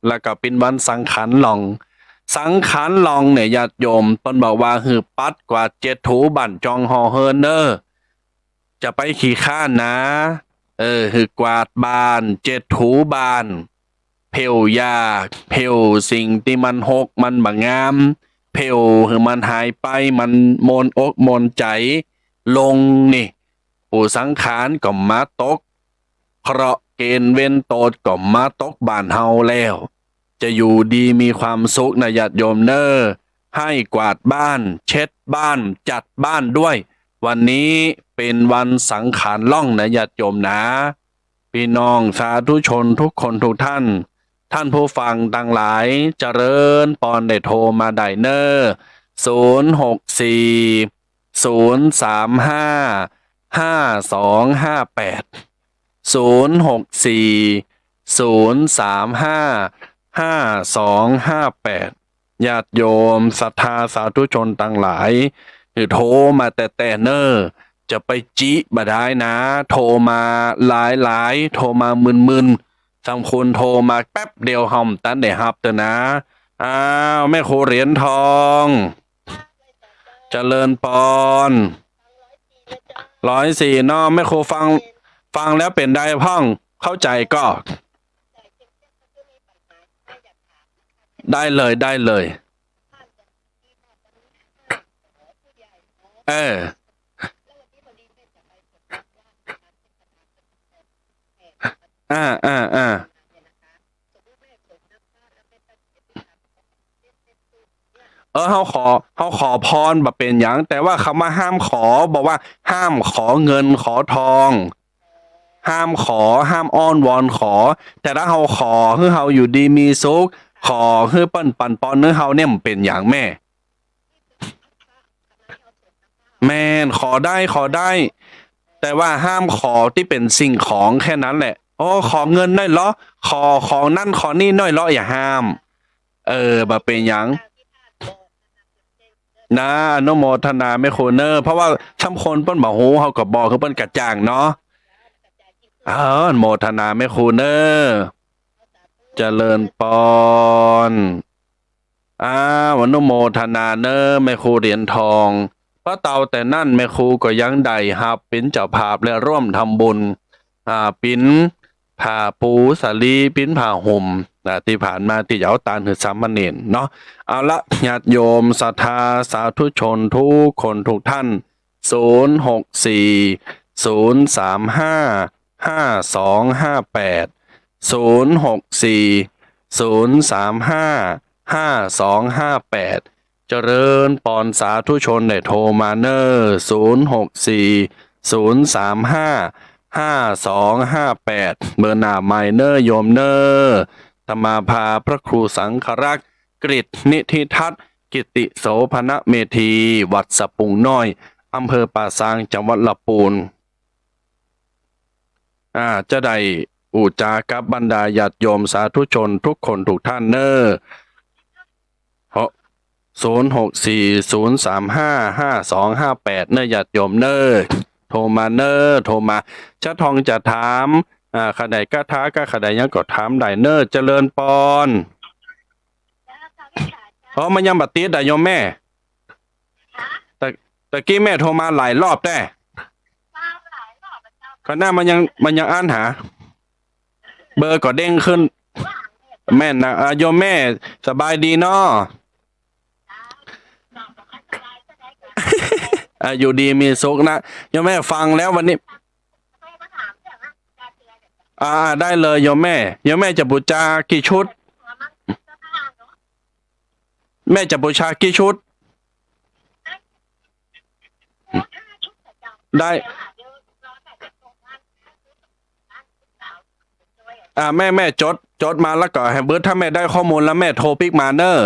แล้วก็เป๋นวันสังขารหล่อง สังขารหล่องเนี่ยญาติโยม เปิ้นบอกว่าหื้อปัดกวาดเจ็ดถูบ้านจองหอเฮือนเน่อ จะไปขี้คร้านนะ เออ หื้อกวาดบ้าน เจ็ดถูบ้าน เผี้ยวยาก เผี้ยสิ่งตี้มันฮกมันบ่งาม เผี้ยหื้อมันหายไป มันม่วนอกม่วนใจ๋ลงนี่ ปู่สังขารก็มาตกเคราะห์ เกณฑ์เวรโตษก็มาตกบ้านเฮาแล้ว จะอยู่ดีมีความสุขนะญาติโยมเน่อ ให้กวาดบ้าน เช็ดบ้าน จัดบ้านด้วย วันนี้เป๋นวันสังขารหล่องนะญาติโยมนะ พี่น้องสาธุชนทุกคนทุกท่าน ท่านผู้ฟังตังหลาย เจริญปอนได้โทรมาได้เน่อ ศูนย์หกสี่ ศูนย์สามห้า ห้าสองห้าแปด ศูนย์หกสี่ ศูนย์สามห้า ห้าสองห้าแปด ญาติโยมศรัทธาสาธุชนตังหลาย หื้อโทรมาแต๊ๆ เน่อ จะไปจิบ่ได้นะ โทรมาหลายๆ โทรมามึนๆ สำคัญโทรมาแป๊บเดียวเฮาบ่ตันได้ฮับเต๊อะนะ อ้าว แม่ครูเหรียญทอง เจริญปอน ร้อยสี่เนาะ แม่ครูฟัง ฟังแล้วเป๋นใดพ่อง เข้าใจ๋ก่อ ได้เลย ได้เลย เออ อ่า อ่า อ่า เออ เฮาขอ เฮาขอปอนบ่เป๋นหยัง แต่ว่าคำว่าห้ามขอ บอกว่าห้ามขอเงินขอทอง ห้ามขอ ห้ามอ้อนวอนขอ แต่ถ้าเฮาขอหื้อเฮาอยู่ดีมีสุข ขอหื้อเปิ้นปันปอนหื้อเฮาเนี่ย บ่เป๋นหยังแม่ แม่น ขอได้ ขอได้ แต่ว่าห้ามขอตี้เป๋นสิ่งของแค่นั้นแหละ โอ้ ขอเงินหน่อยเหรอ ขอของนั่นขอนี่หน่อยเหรอ อย่าห้าม เออ บ่เป๋นหยัง นะ อนุโมทนาแม่ครูเน่อ เพราะว่าสำคัญเปิ้นบ่ฮู้ เฮาก็บอกหื้อเปิ้นกระจ่างเนาะ เออ อนุโมทนาแม่ครูเน่อ เจริญปอน อ้าว อนุโมทนาเน่อ แม่ครูเหรียญทอง เพราะเต้าแต่นั้นแม่ครูก็ยังได้ฮับเป๋นเจ้าภาพและร่วมทำบุญ อ่า ปิณผ้าปูสาลี ปิณผ้าห่ม นะ ตี้ผ่านมาตี้จะเอาตานหื้อสามเณรเนาะ เอาละ ญาติโยมศรัทธาสาธุชนทุกคนทุกท่าน ศูนย์หกสี่ ศูนย์สามห้า ห้าสองห้าแปด ศูนย์หกสี่ ศูนย์สามห้า ห้าสองห้าแปด เจริญปอนสาธุชนได้โทรมาเน่อ ศูนย์หกสี่ ศูนย์สามห้า ห้าสองห้าแปด เบอร์หน้าไมค์เน่อโยมเน่อ อาตมาภาพระครูสังฆรักษ์ กฤษณิธิทัศน์ กิติโสภณเมธี วัดสะปุงน้อย อำเภอป่าซาง จังหวัดลำปูน อ่า จะได้อู้จ๋ากับบรรดาญาติโยมสาธุชนทุกคนทุกท่านเน่อ เพราะ ศูนย์หกสี่ ศูนย์สามห้า ห้าสองห้าแปด เน่อญาติโยมเน่อ โทรมาเน่อ โทรมา จะท่องจะถาม อ่า ขะใดคาถา กาขะใดหยังก็ถามได้เน่อ เจริญปอน อ๋อ มันยังบ่ติดอะโยมแม่ ตะ ตะกี้แม่โทรมาหลายรอบแต๊ ก็น่ามันยัง มันยังอั้นหา เบอร์ก็เด้งขึ้น แม่นนะ อ่า โยมแม่สบายดีเนาะ อ่า อยู่ดีมีสุขนะ โยมแม่ฟังแล้ววันนี้ อ่า ได้เลยโยมแม่ โยมแม่จะบูชากี่ชุด แม่จะบูชากี่ชุด ได้ อ่า แม่ แม่จด จดมาแล้วก็หื้อเบอร์ ถ้าแม่ได้ข้อมูลแล้วแม่โทรปิ๊กมาเน่อ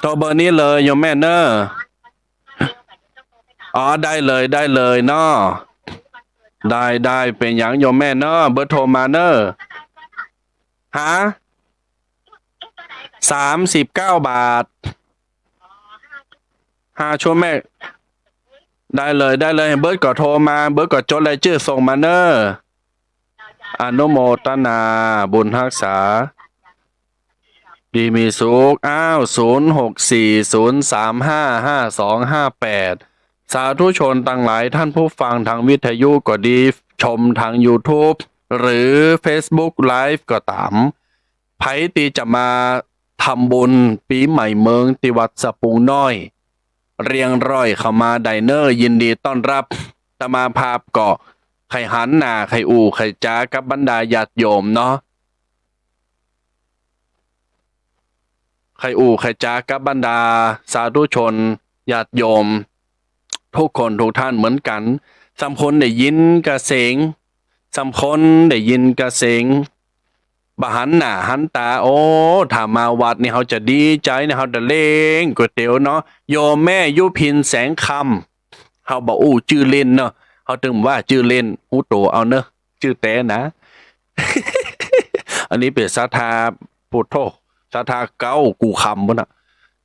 โทรเบอร์นี้เลยโยมแม่เน่อ อ๋อ ได้เลย ได้เลยเนาะ ได้ ได้ เป๋นหยังโยมแม่เนาะ เบอร์โทรมาเนาะ ฮะ สามสิบเก้าบาท ห้าชุดแม่ ได้เลย ได้เลย เบิร์ตก็โทรมา เบิร์ตก็จดรายจื้อส่งมาเนาะ อนุโมทนาบุญฮักษา ดีมีสุข อ้าว ศูนย์หกสี่ศูนย์สามห้าห้าสองห้าแปด สาธุชนตังหลาย ท่านผู้ฟังทางวิทยุก็ดี ชมทางยูทูบ หรือเฟซบุ๊กไลฟ์ก็ต๋าม ใผตี้จะมาทำบุญปี๋ใหม่เมิงตี้วัดสะปุงน้อย เรียงร้อยเข้ามาได้เนาะ ยินดีต้อนรับ อาตมาภาพก็ใค่หันหน้า ใค่อู้ ใค่จ๋ากับบรรดาญาติโยมเนาะ ใค่อู้ ใค่จ๋ากับบรรดาสาธุชนญาติโยม ทุกคนทุกท่านเหมือนกั๋น ส่ำคนได้ยินก้าเสียง ส่ำคนได้ยินก้าเสียง บ่หันหน้าหันต๋า โอ้ ถ้ามาวัดนี่เฮาจะดีใจ๋นะ เฮาจะเล็งก๋วยเตี๋ยวเนาะ โยมแม่ยุพินแสงคำ เฮาบ่อู้จื้อเล่นเนาะ เฮาตึงว่าจื้อเล่น ฮู้ตั๋วเอาเนาะ จื้อแต๊นะ อันนี้เป๋นศรัทธา โอ้โธ่ ศรัทธาเก๊ากู่คำปู๊นน่ะ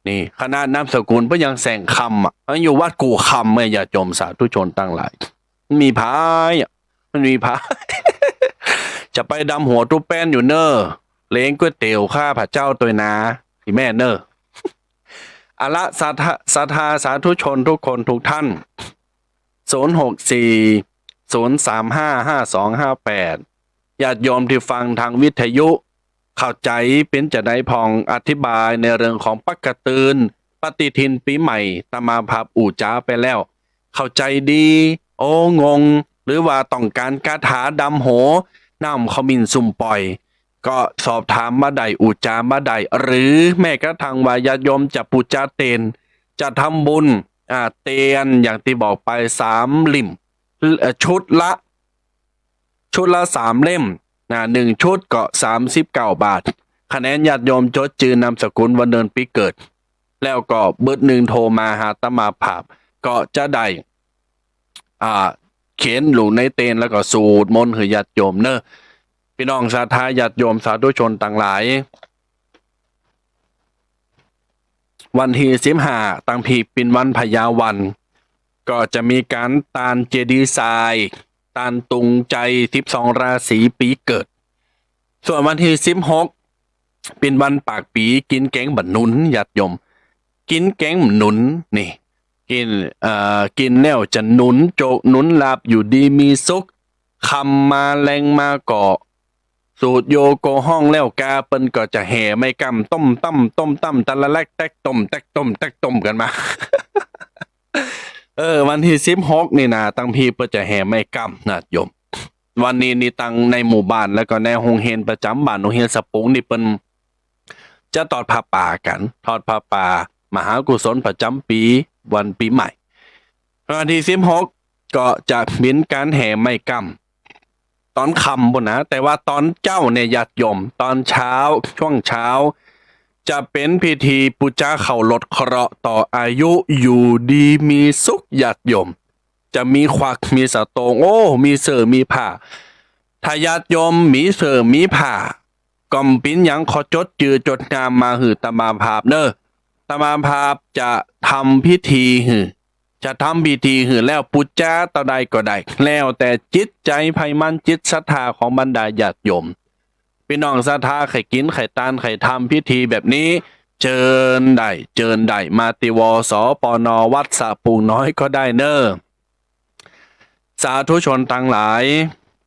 นี่ ขนาดนามสกุลเปิ้นยังแสงคำอะ มันอยู่วัดกู่คำไง ญาติโยมสาธุชนตังหลาย มันมีผายอะ มันมีผาย จะไปดำหัวตุ๊แป้นอยู่เน่อ เล็งก๋วยเตี๋ยวข้าพเจ้าตวยนา อีแม่เน่อ เอาละ ศรัทธา ศรัทธาสาธุชนทุกคนทุกท่าน ศูนย์หกสี่ศูนย์สามห้าห้าสองห้าแปด ญาติโยมตี้ฟังตางวิทยุ เข้าใจ๋เป๋นจาใดพ่อง อธิบายในเรื่องของปักกะตื่น ปฏิทินปี๋ใหม่ อาตมาภาพอู้จ๋าไปแล้ว เข้าใจ๋ดี โอ้ งง หรือว่าต้องก๋านคาถาดำหัว น้ำขมิ้นสุมป่อย ก็สอบถามมาได้ อู้จ๋ามาได้ หรือแม้กระทั่งว่าญาติโยมจะปู๋จาเตียน จะทำบุญ อ่า เตียนอย่างตี้บอกไปสามเล่ม เอ่อ ชุดละ ชุดละสามเล่ม นะ หนึ่งชุดก็สามสิบเก้าบาท ขะแหนญาติโยมจดจื้อนามสกุลวันเดือนปี๋เกิด แล้วก็เบอร์หนึ่งโทรมาหาอาตมาภาพ ก็จะได้ อ่า เขียนลงในเตียนแล้วก็สูตรมนต์หื้อญาติโยมเน่อ ปี้น้องศรัทธาญาติโยมสาธุชนตังหลาย วันตี้สิบห้า ตังผีเป๋นวันพญาวัน ก็จะมีก๋านตานเจดีย์ทราย ตานตุงใจ๋สิบสองราศีปี๋เกิด ส่วนวันตี้สิบหก เป๋นวันปากปี๋ กิ๋นแกงบ่าหนุน ญาติโยม กิ๋นแกงบ่าหนุน นี่ กิ๋น เอ่อ กิ๋นแล้วจะหนุนโจคหนุนลาภ อยู่ดีมีสุข ค่ำมาแลงมาก็ สูดโยโกฮ้องแล้วกา เปิ้นก็จะแห่ไม้ก้ำ ต้มตั้ม ต้มตั้ม ตะละแลกแต๊กต้ม แต๊กต้ม แต๊กต้มกั๋นมา เออ วันตี้สิบหกนี่นะ ตังผีเปิ้นจะแห่ไม้ก้ำ ญาติโยม วันนี้นี่ตังในหมู่บ้าน แล้วก็ในโฮงเฮียนประจ๋ำบ้าน โฮงเฮียนสะปุงนี่เปิ้นจะทอดผ้าป่ากั๋น ทอดผ้าป่ามหากุศลประจ๋ำปี๋ วันปี๋ใหม่ วันตี้สิบหก ก็จะเป๋นก๋านแห่ไม้ก้ำ ต๋อนค่ำปู๊นนะ แต่ว่าต๋อนเจ๊าเนี่ยญาติโยม ต๋อนเช้า ช่วงเช้า จะเป๋นพิธีปู๋จาเข้ารถเคราะห์ต่ออายุ อยู่ดีมีสุข ญาติโยม จะมีขวัก มีสะโตง โอ้ มีเสื้อ มีผ้า ถ้าญาติโยมมีเสื้อ มีผ้า ก็บ่เป๋นหยัง ขอจดจื้อจดนามมาหื้ออาตมาภาพเน่อ อาตมาภาพจะทำพิธีหื้อ จะทำพิธีหื้อแล้วปู๋จาเต้าใดก็ได้ แล้วแต่จิตใจ๋ใผมัน จิตศรัทธาของบรรดาญาติโยม ปี้น้องศรัทธาใค่กิ๋น ใค่ตาน ใค่ทำพิธีแบบนี้ เจิญได้ เจิญได้ มาตี้ วสปน วัดสะปุงน้อยก็ได้เน่อ สาธุชนตังหลาย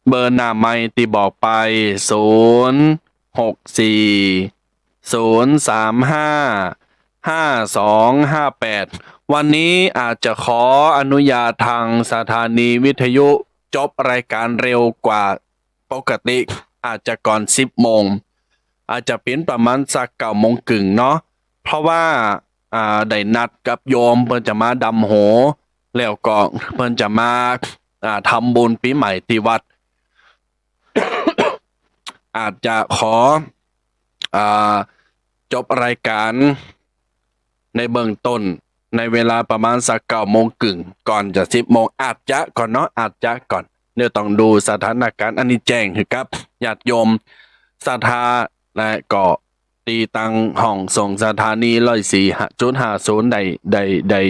เบอร์หน้าไมค์ตี้บอกไป ศูนย์หกสี่ศูนย์สามห้าห้าสองห้าแปด วันนี้อาจจะขออนุญาตตางสถานีวิทยุจบรายก๋านเร็วกว่าปกติ อาจจะก่อนสิบโมง อาจจะเป๋นประมาณสักเก้าโมงเกิ่งเนาะ เพราะว่า อ่า ได้นัดกับโยม เปิ้นจะมาดำหัว แล้วก็เปิ้นจะมา อ่า ทำบุญปี๋ใหม่ตี้วัด อาจจะขอ อ่า จบรายก๋านในเบื้องต้น ในเวลาประมาณสักเก้าโมงเกิ่ง ก่อนจะสิบโมง อาจจะก่อนเนาะ อาจจะก่อน เดี๋ยวต้องดูสถานการณ์อันนี้แจ้งหื้อกับญาติโยมศรัทธา และก็ตี้ตังห้องส่งสถานีร้อยสี่จุดห้าศูนย์ได้ ได้ ได้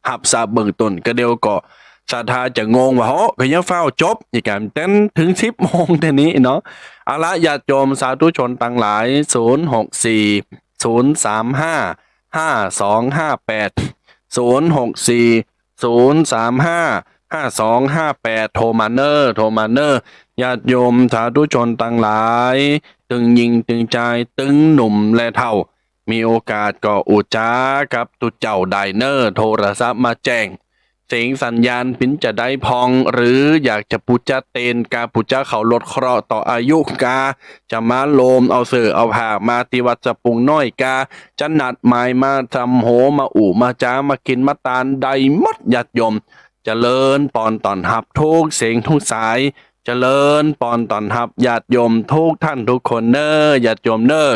ฮับทราบเบื้องต้น ก็เดี๋ยวก็ศรัทธาจะงงว่า โห ก็ยังฟ้าวจบ อีกกันเต้นถึงสิบโมงเดี๋ยวนี้เนาะ เอาละ ญาติโยมสาธุชนตังหลาย ศูนย์หกสี่ ศูนย์สามห้า ห้าสองห้าแปด ศูนย์หกสี่ ศูนย์สามห้า ห้าสองห้าแปด โทรมาเน่อ โทรมาเน่อ ญาติโยมสาธุชนตังหลาย ตึงญิงตึงจาย ตึงหนุ่มและเฒ่า มีโอกาสก็อู้จ๋ากับตุ๊เจ้าได้เน่อ โทรศัพท์มาแจ้ง เสียงสัญญาณปิ๋นจะได้พ่อง หรืออยากจะปู๋จาเตนกา ปู๋จาเคารพเคราะห์ต่ออายุกา จะมาโลมเอาเสื้อเอาผ้ามาตี้วัดสะปุงน้อยกา จะนัดหมายมาทำโห มาอู้มาจ๋า มากิ๋นมาตาน ได้หมดญาติโยม เจริญปอนต้อนฮับทุกเสียงทุกสาย เจริญปอนต้อนฮับญาติโยมทุกท่านทุกคนเน่อ ญาติโยมเน่อ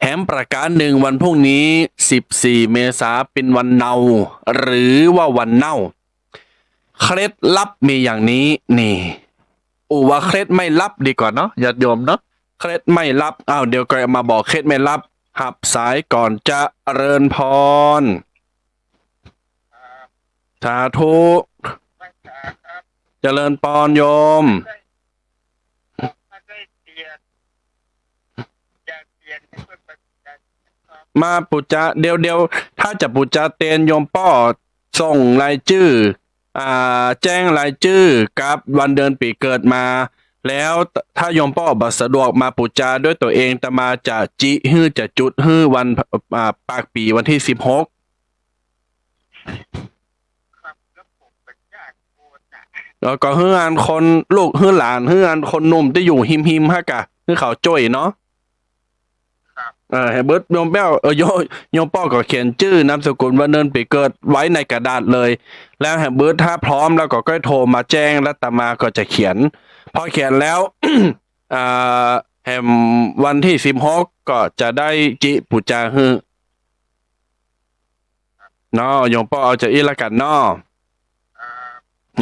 แหมประการนึ่ง วันพรุ่งนี้ สิบสี่ เมษา เป๋นวันเนา หรือว่าวันเน่า เคล็ดลับมีอย่างนี้ นี่ อู้ว่าเคล็ดไม่ลับดีกว่าเนาะ ญาติโยมเนาะ เคล็ดไม่ลับ อ้าว เดี๋ยวก็มาบอกเคล็ดไม่ลับ ฮับสายก่อน เจริญพร สาธุ เจริญปอนโยม มาปู๋จา เดี๋ยว เดี๋ยว ถ้าจะปู๋จาเตนโยมป้อส่งรายจื้อ อ่า แจ้งรายจื้อกับวันเดือนปี๋เกิดมา แล้วถ้าโยมป้อบ่สะดวกมาปู๋จาด้วยตั๋วเอง อาตมาจะจิหื้อ จะจุดหื้อวัน อ่า ปากปี๋วันตี้สิบหก แล้วก็หื้ออันคนลูกหื้อหลาน หื้ออันคนหนุ่มตี้อยู่ฮิมๆ หั้นก่ะ หื้อเขาจ้วยเนาะ เออ หื้อเบิดโยมแป้ว เออ โย โยมป้อก็เขียนจื้อนามสกุลวันเดือนปี๋เกิดไว้ในกระดาษเลย แล้วหื้อเบิด ถ้าพร้อมแล้วก็ก้อยโทรมาแจ้ง แล้วอาตมาก็จะเขียน พอเขียนแล้ว อ่า แหมวันตี้สิบหกก็จะได้จิปู๋จาหื้อ เนาะ โยมป้อเอาจาอี้ละกั๋นเนาะ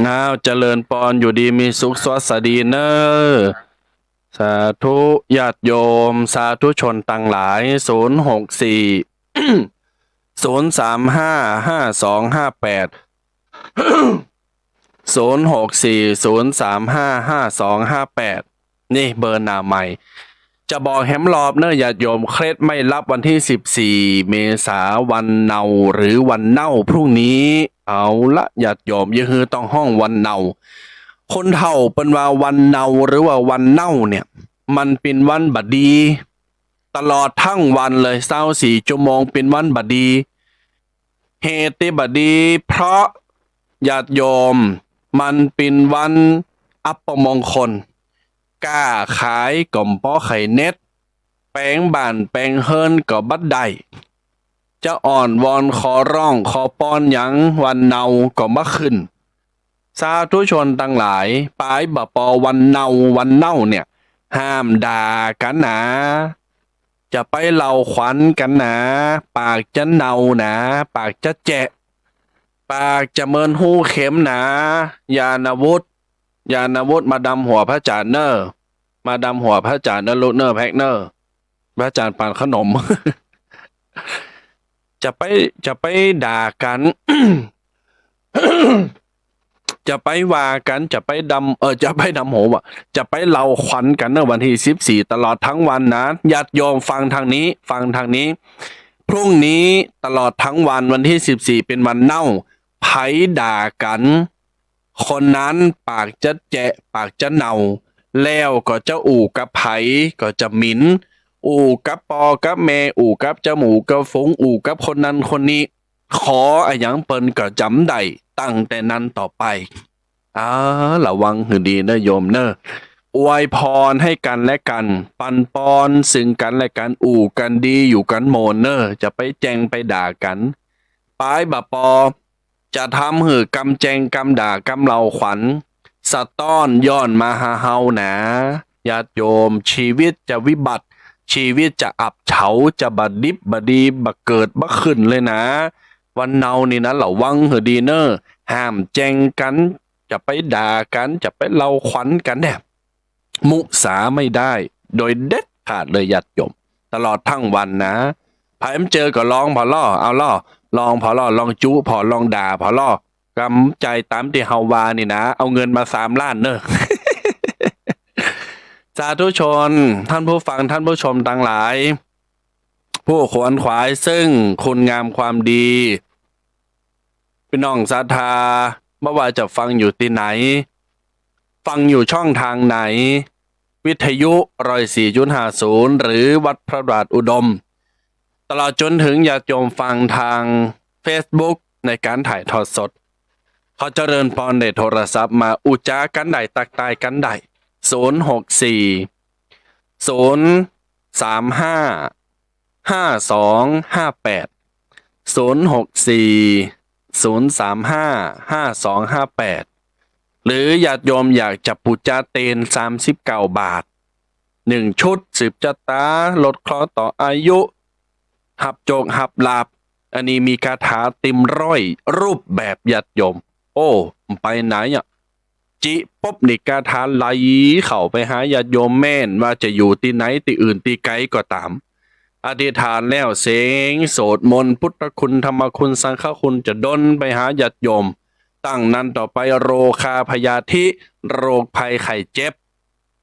อ้าว เจริญปอน อยู่ดีมีสุข สวัสดีเน่อ สาธุ ญาติโยม สาธุชนตังหลาย ศูนย์หกสี่ ศูนย์สามห้า ห้าสองห้าแปด ศูนย์หกสี่ ศูนย์สามห้า ห้าสองห้าแปด นี่เบอร์หน้าไมค์ จะบอกแหมรอบเน่อ ญาติโยม เคล็ดไม่ลับวันตี้สิบสี่ เมษา วันเนา หรือวันเน่าพรุ่งนี้ เอาละ ญาติโยม อย่าหื้อต้องฮ้องวันเนา คนเฒ่าเปิ้นว่าวันเนา หรือว่าวันเน่าเนี่ย มันเป๋นวันบ่ดี ตลอดทั้งวันเลย ซาวสี่ชั่วโมงเป๋นวันบ่ดี เหตุตี้บ่ดี เพราะ ญาติโยม มันเป๋นวันอัปมงคล ก้าขายก็บ่ใค่เน็ด แป๋งบ้านแป๋งเฮือนก็บ่ได้ จะอ้อนวอนขอร้องขอปอนหยัง วันเนาก็บ่ขึ้น สาธุชนตังหลาย ปายบ่ปอวันเนาวันเน่าเนี่ย ห้ามด่ากั๋นหนา จะไปเหล่าขวัญกั๋นหนา ปากจะเนาหนา ปากจะแจะ ปากจะเมินฮูเข็มหนา ญาณวุฒิ ญาณวุฒิ มาดำหัวพระอาจารย์เน่อ มาดำหัวพระอาจารย์เน่อลูกเน่อ แพ็คเน่อ พระอาจารย์ปานขนม จะไป จะไปด่ากั๋น จะไปว่ากั๋น จะไปดำ เออ จะไปดำหัวว่ะ จะไปเหล่าขวัญกั๋นเน่อ วันตี้สิบสี่ ตลอดทั้งวันนะ ญาติโยมฟังตางนี้ ฟังตางนี้ พรุ่งนี้ตลอดทั้งวัน วันตี้สิบสี่ เป๋นวันเน่า ใผด่ากั๋น คนนั้นปากจะแจะ ปากจะเนา แล้วก็จะอู้กับใผก็จะหมิ่น อู้กับป้อกับแม่ อู้กับจาหมู่กับฝูง อู้กับคนนั้นคนนี้ ขออะหยังเปิ้นก็จ๋ำได้ ตั้งแต่นั้นต่อไป อ่า ระวังหื้อดีเน่อโยมเน่อ อวยพรให้กั๋นและกั๋น ปันปอนซึ่งกั๋นและกั๋น อู้กั๋นดี อยู่กั๋นโหมนเน่อ จะไปแจ่งไปด่ากั๋น ปายบ่ปอ จะทำหื้อกำแจ่งกำด่ากำเหล่าขวัญ สะต้อนย้อนมาหาเฮาหนา ญาติโยม ชีวิตจะวิบัติ ชีวิตจะอับเฉา จะบ่ดิบบ่ดี บ่เกิดบ่ขึ้นเลยนะ วันเนานี่นะ ระวังหื้อดีเน่อ ห้ามแจ่งกั๋น จะไปด่ากั๋น จะไปเล่าขวัญกั๋นเนี่ย มุสาไม่ได้ โดยเด็ดขาดเลยญาติโยม ตลอดทั้งวันนะ ใผบ่เจอก็ลองผ่อล่อ เอาล่อ ลองผ่อล่อ ลองจุผ่อ ลองด่าผ่อล่อ กำใจ๋ต๋ามตี้เฮาว่านี่นะ เอาเงินมาสามล้านเน่อ สาธุชน ท่านผู้ฟัง ท่านผู้ชมตังหลาย ผู้ขวนขวายซึ่งคุณงามความดี ปี้น้องศรัทธา บ่ว่าจะฟังอยู่ตี้ไหน ฟังอยู่ช่องทางไหน วิทยุ ร้อยสี่จุดห้าศูนย์ หรือวัดพระบาทอุดม ตลอดจ๋นเถิงญาติโยมฟังตางเฟซบุ๊กในก๋านถ่ายทอดสด ขอเจริญปอน ได้โทรศัพท์มา อู้จ๋ากั๋นได้ ตั๊กตายกั๋นได้ ศูนย์หกสี่ ศูนย์สามห้า ห้าสองห้าแปด ศูนย์หกสี่ ศูนย์สามห้า ห้าสองห้าแปด หรือญาติโยมอยากจะปู๋จาเตน สามสิบเก้าบาท หนึ่งชุด สืบจะต๋า ลดเคราะห์ต่ออายุ ฮับโจคฮับลาภ อันนี้มีคาถาเตรียมร้อยรูปแบบญาติโยม โอ้ ไปไหนอะ จิปุ๊บนี่คาถาไหลเข้าไปหาญาติโยม แม่นว่าจะอยู่ตี้ไหน ตี้อื่นตี้ไก๋ก็ต๋าม อธิษฐานแล้วเสงสวดมนต์ พุทธคุณ ธรรมคุณ สังฆคุณ จะดลไปหาญาติโยม ตั้งนั้นต่อไป โรคาพยาธิ โรคภัยไข้เจ็บ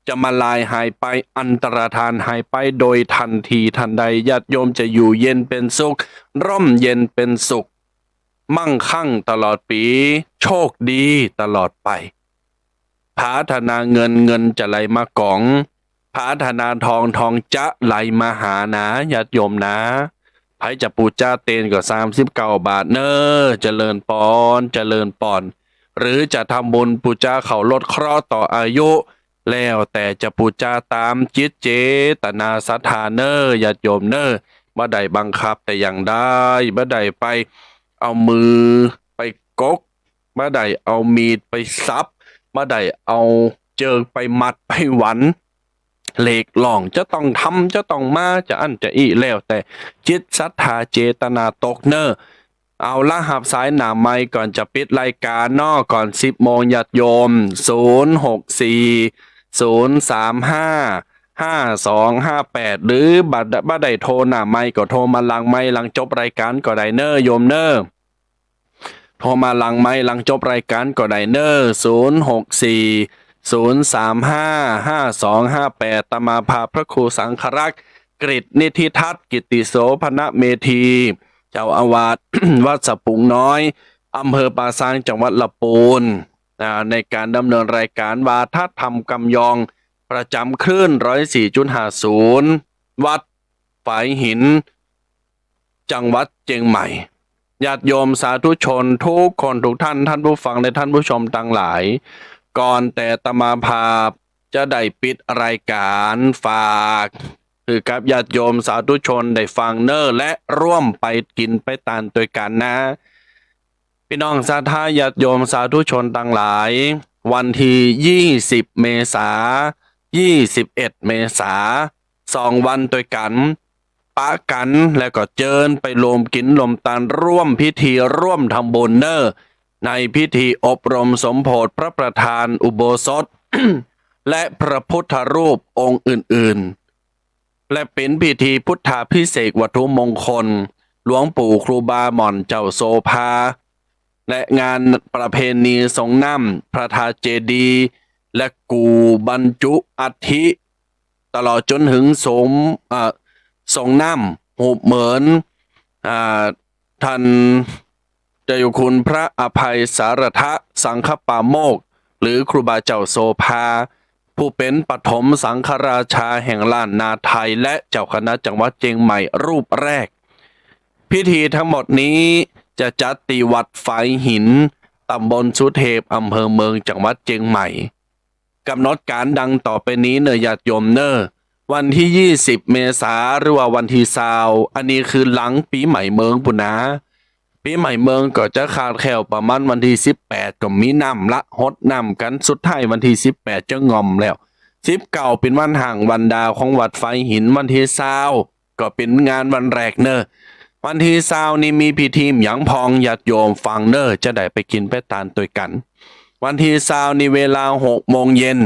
จะมาลายหายไป อันตรธานหายไปโดยทันทีทันใด ญาติโยมจะอยู่เย็นเป๋นสุข ร่มเย็นเป๋นสุข มั่งคั่งตลอดปี๋ โชคดีตลอดไป ผาถนาเงิน เงินจะไหลมาก๋อง ผาถนาทอง ทองจะไหลมาหานะ ญาติโยมนะ ใผจะปู๋จาเตนก็ สามสิบเก้าบาทเน่อ เจริญปอน เจริญปอน หรือจะทำบุญปู๋จาเข้าลดเคราะห์ต่ออายุ แล้วแต่จะปู๋จาต๋ามจิตเจตนาศรัทธาเน่อ ญาติโยมเน่อ บ่ได้บังคับแต่อย่างใด บ่ได้ไปเอามือไปกก บ่ได้เอามีดไปสับ บ่ได้เอาเจิกไปหมัดไปหวัน เรียกร้องจะต้องทำ จะต้องมา จะอั้นจะอี้ แล้วแต่จิตศรัทธาเจตนาตกเน่อ เอาละ ฮับสายหน้าไมค์ก่อนจะปิดรายก๋านเนาะ ก่อนสิบโมง ญาติโยม ศูนย์หกสี่ ศูนย์สามห้า ห้าสองห้าแปด หรือบ่ บ่ได้โทรหน้าไมค์ก็โทรมาหลังไมค์หลังจบรายก๋านก็ได้เน่อ โยมเน่อ โทรมาหลังไมค์หลังจบรายก๋านก็ได้เน่อ ศูนย์หกสี่ ศูนย์สามห้า ห้าสองห้าแปด อาตมาภาพพระครูสังฆรักษ์ กฤษนิธิทัศน์ กิตติโสภณเมธี เจ้าอาวาส วัดสะปุงน้อย อำเภอป่าซาง จังหวัดลำปูน อ่า ในก๋านดำเนินรายก๋านวาทธรรมกำยอง ประจ๋ำคลื่น ร้อยสี่จุดห้าศูนย์ วัดฝายหิน จังหวัดเจียงใหม่ ญาติโยมสาธุชนทุกคนทุกท่าน ท่านผู้ฟังและท่านผู้ชมตังหลาย ก่อนแต่อาตมาภาพจะได้ปิดรายก๋าน ฝากหื้อกับญาติโยมสาธุชนได้ฟังเน่อ และร่วมไปกิ๋นไปตานตวยกั๋นนะ ปี้น้องศรัทธาญาติโยมสาธุชนตังหลาย วันตี้ยี่สิบเมษา ยี่สิบเอ็ดเมษา สองวันตวยกั๋น ปะกั๋นแล้วก็เจิญไปรวมกิ๋นรวมตาน ร่วมพิธีร่วมทำบุญเน่อ ในพิธีอบรมสมโภชพระประธานอุโบสถ และพระพุทธรูปองค์อื่นๆ และเป๋นพิธีพุทธาภิเษกวัตถุมงคล หลวงปู่ครูบาหม่อนเจ้าโสภา และงานประเพณีสรงน้ำพระธาตุเจดีย์ และกู่บรรจุอัฐิ ตลอดจ๋นเถิงสรง เอ่อ สรงน้ำ ฮูปเหมือน อ่า ท่านเจ้าอยู่คุณพระอภัยสารถะสังฆปาโมกข์ หรือครูบาเจ้าโสภา ผู้เป๋นปฐมสังฆราชาแห่งล้านนาไทย และเจ้าคณะจังหวัดเจียงใหม่รูปแรก พิธีทั้งหมดนี้จะจัดตี้วัดฝายหิน ตำบลสุเทพ อำเภอเมือง จังหวัดเจียงใหม่ ก๋ำหนดก๋านดังต่อไปนี้เน่อญาติโยมเน่อ วันตี้ยี่สิบเมษา หรือว่าวันตี้ซาว อันนี้คือหลังปี๋ใหม่เมืองปู้นนา ปี๋ใหม่เมืองก็จะขาดแคล้วประมาณวันตี้สิบแปด ก็มีน้ำละ ฮดน้ำกั๋น สุดท้ายวันตี้สิบแปดจะง่อมแล้ว สิบเก้าเป๋นวันฮ้างวันดาของวัดฝายหิน วันตี้ซาวก็เป๋นงานวันแรกเน่อ วันตี้ซาวนี่มีพิธีหยังพ่อง ญาติโยมฟังเน่อ จะได้ไปกิ๋นไปตานตวยกั๋น วันตี้ซาวนี่เวลาหกโมงเย็น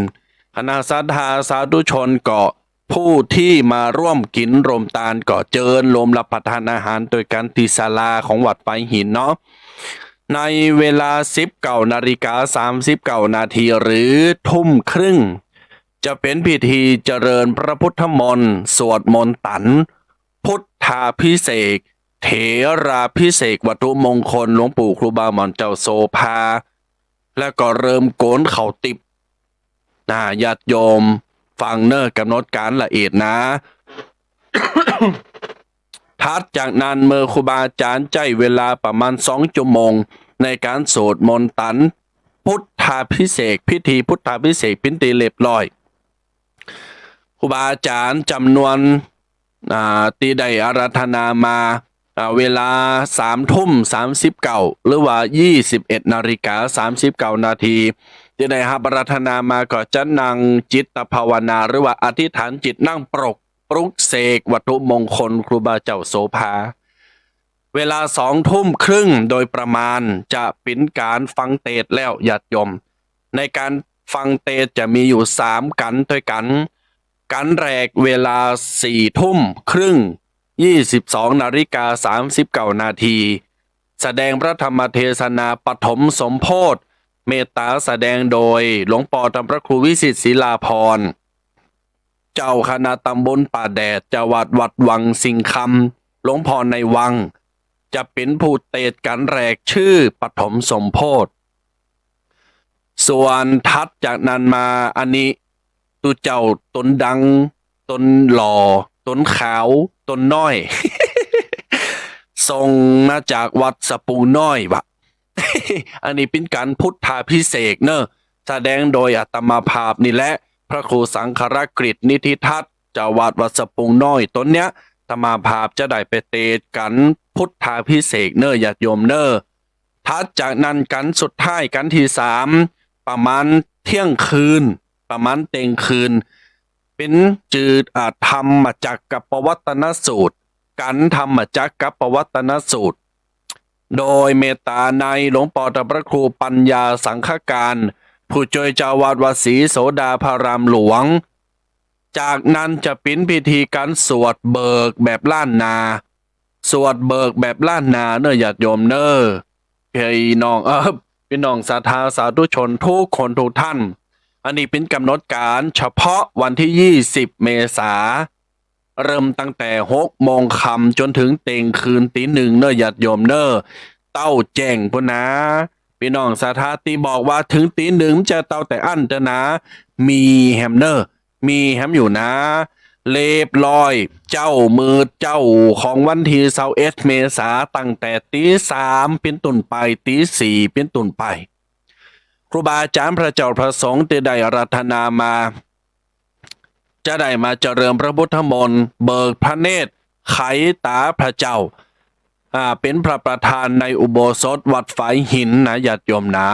คณะศรัทธาสาธุชนก็ ผู้ตี้มาร่วมกิ๋นร่วมตานก็เจิญรวมรับประทานอาหารตวยกั๋นตี้ศาลาของวัดฝายหินเนาะ ในเวลาสิบเก้านาฬิกาสามสิบเก้านาที หรือทุ่มครึ่ง จะเป๋นพิธีเจริญพระพุทธมนต์ สวดมนต์ตัณ พุทธาภิเษก เถราภิเษกวัตถุมงคลหลวงปู่ครูบาหม่อนเจ้าโสภา แล้วก็เริ่มโก๋นข้าวติบ นะ ญาติโยมฟังเน่อ ก๋ำหนดก๋านละเอียดนะ ถัดจากนั้นเมื่อครูบาอาจ๋ารย์ใจ๊เวลาประมาณสองจั่วโมง ในก๋านสวดมนต์ตัณพุทธาภิเษก พิธีพุทธาภิเษกเป๋นตี้เรียบร้อย ครูบาอาจ๋ารย์จ๋ำนวน อ่า ตี้ได้อาราธนามา อ่า เวลาสามทุ่มสามสิบเก้า หรือว่ายี่สิบเอ็ดนาฬิกาสามสิบเก้านาที ตี้ได้ฮับอาราธนามาก็จะนั่งจิตภาวนา หรือว่าอธิษฐานจิตนั่งปลุก ปลุกเสกวัตถุมงคลครูบาเจ้าโสภา เวลาสองทุ่มครึ่งโดยประมาณจะเป๋นก๋านฟังเตสน์แล้ว ญาติโยม ในก๋านฟังเตสน์จะมีอยู่สามกั๋นตวยกั๋น กั๋นแรกเวลาสี่ทุ่มครึ่ง ยี่สิบสองนาฬิกาสามสิบเก้านาที แสดงพระธรรมเทศนาปฐมสมโพธิ เมตตาแสดงโดยหลวงป้อธรรมพระครูวิสิทธิ์ศิลาภรณ์ เจ้าคณะตำบลป่าแดด จาวัดวัดวังสิงห์คำ หลวงป้อในวัง จะเป๋นผู้เตสน์กั๋นแรก จื้อปฐมสมโพธิ ส่วนถัดจากนั้นมา อันนี้ตุ๊เจ้าต๋นดัง ต๋นหล่อ ต๋นขาว ต๋นน้อย ส่งมาจากวัดสะปุงน้อยว่ะ อันนี้เป๋นก๋านพุทธาภิเษกเน่อ แสดงโดยอาตมาภาพนี่แหละ พระครูสังครกฤษ นิธิทัศน์ เจ้าวัดวัดสะปุงน้อย ต๋นเนี้ย อาตมาภาพจะได้ไปเตสน์กั๋นพุทธาภิเษกเน่อ ญาติโยมเน่อ ถัดจากนั้นกั๋นสุดท้าย กั๋นตี้สาม ประมาณเตี้ยงคืน ประมาณเต็งคืน เป๋นจื้อ อ่า ธรรมจักรกัปปวัตตนสูตร กั๋นธรรมจักรกัปปวัตตนสูตร โดยเมตตาในหลวงป้อธรรมพระครูปัญญาสังฆการ ผู้จ้วยเจ้าวัดวัดศรีโสดาพารามหลวง จากนั้นจะเป๋นพิธีก๋านสวดเบิกแบบล้านนา สวดเบิกแบบล้านนาเน่อ ญาติโยมเน่อ พี่น้อง เออ พี่น้องศรัทธาสาธุชนทุกคนทุกท่าน อันนี้เป๋นก๋ำหนดก๋านเฉพาะวันตี้ยี่สิบเมษา เริ่มตั้งแต่หกโมงค่ำจ๋นเถิงเต็งคืนตี๋หนึ่งเน่อ ญาติโยมเน่อ เต้าแจ้งปู้นนา พี่น้องศรัทธาตี้บอกว่าเถิงตี๋หนึ่งจะเต้าแต่อั้นเต๊อะนา มีแหมเน่อ มีแหมอยู่นา เรียบร้อย เจ๊ามืดเจ๊าของวันตี้ซาวเอ็ดเมษา ตั้งแต่ตี๋สามเป๋นต้นไป ตี๋สี่เป๋นต้นไป ครูบาอาจ๋ารย์พระเจ้าพระสงฆ์ตี้ได้อาราธนามา จะได้มาเจริญพระพุทธมนต์ เบิกพระเนตร ไขต๋าพระเจ้า อ่า เป๋นพระประธานในอุโบสถวัดฝายหินนะ ญาติโยมนะ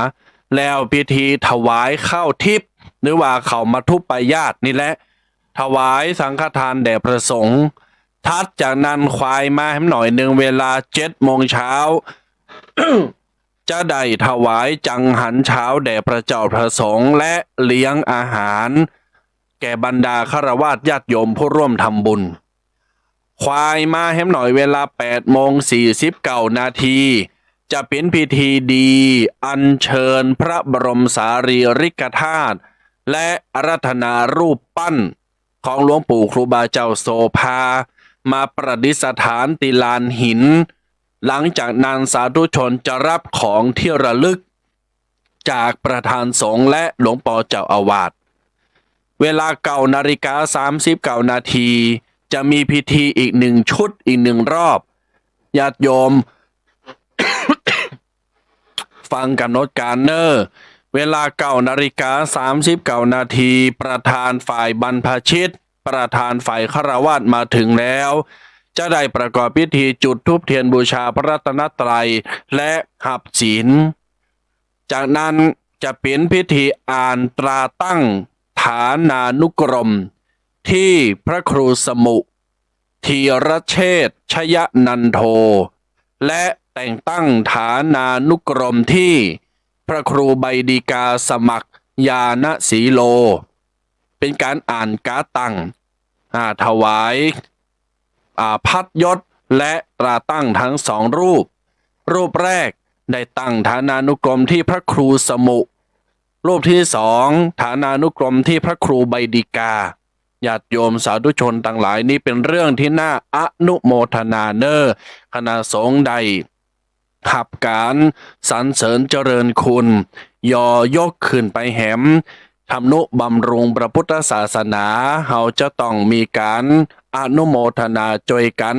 แล้วพิธีถวายข้าวทิพย์ หรือว่าข้าวมัทธุปายาตนี่แหละ ถวายสังฆทานแด่พระสงฆ์ ถัดจากนั้นขวายมาแหมหน่อยนึ่ง เวลาเจ็ดโมงเช้า จะได้ถวายจังหันเช้าแด่พระเจ้าพระสงฆ์ และเลี้ยงอาหารแก่บรรดาฆราวาสญาติโยมผู้ร่วมทำบุญ ขวายมาแหมหน่อย เวลาแปดโมงสี่สิบเก้านาที จะเป๋นพิธีดีอัญเชิญพระบรมสารีริกธาตุ และอาราธนารูปปั้นของหลวงปู่ครูบาเจ้าโสภา มาประดิษฐานตี้ลานหิน หลังจากนั้นสาธุชนจะรับของที่ระลึก จากประธานสงฆ์และหลวงป้อเจ้าอาวาส เวลาเก้านาฬิกาสามสิบเก้านาที จะมีพิธีอีกหนึ่งชุด อีกหนึ่งรอบ ญาติโยม ฟังก๋ำหนดก๋านเน่อ เวลาเก้านาฬิกาสามสิบเก้านาที ประธานฝ่ายบรรพชิต ประธานฝ่ายฆราวาสมาเถิงแล้ว จะได้ประกอบพิธีจุดธูปเตียนบูชาพระรัตนตรัย และหับศีล จากนั้นจะเป๋นพิธีอ่านตราตั้ง ถ ฐานานุกรมที่พระครูสมุ ธีรเชษฐชยนันโท และแต่งตั้งฐานานุกรมที่พระครูใบดีกาสมัครญาณสีโล เป็นการอ่านก๋าตั้ง อ่า ถวาย อ่า พัดยศและตราตั้งทั้งสองรูป รูปแรกได้ตั้งฐานานุกรมที่พระครูสมุ รูปที่สองฐานานุกรมที่พระครูใบดีกา ญาติโยมสาธุชนตังหลาย นี่เป็นเรื่องที่น่าอนุโมทนาเน่อ คณะสงฆ์ได้ฮับก๋านสรรเสริญเจริญคุณ ยอยกขึ้นไปแหม ทำนุบำรุงพระพุทธศาสนา เฮาจะต้องมีก๋านอนุโมทนาจ้วยกั๋น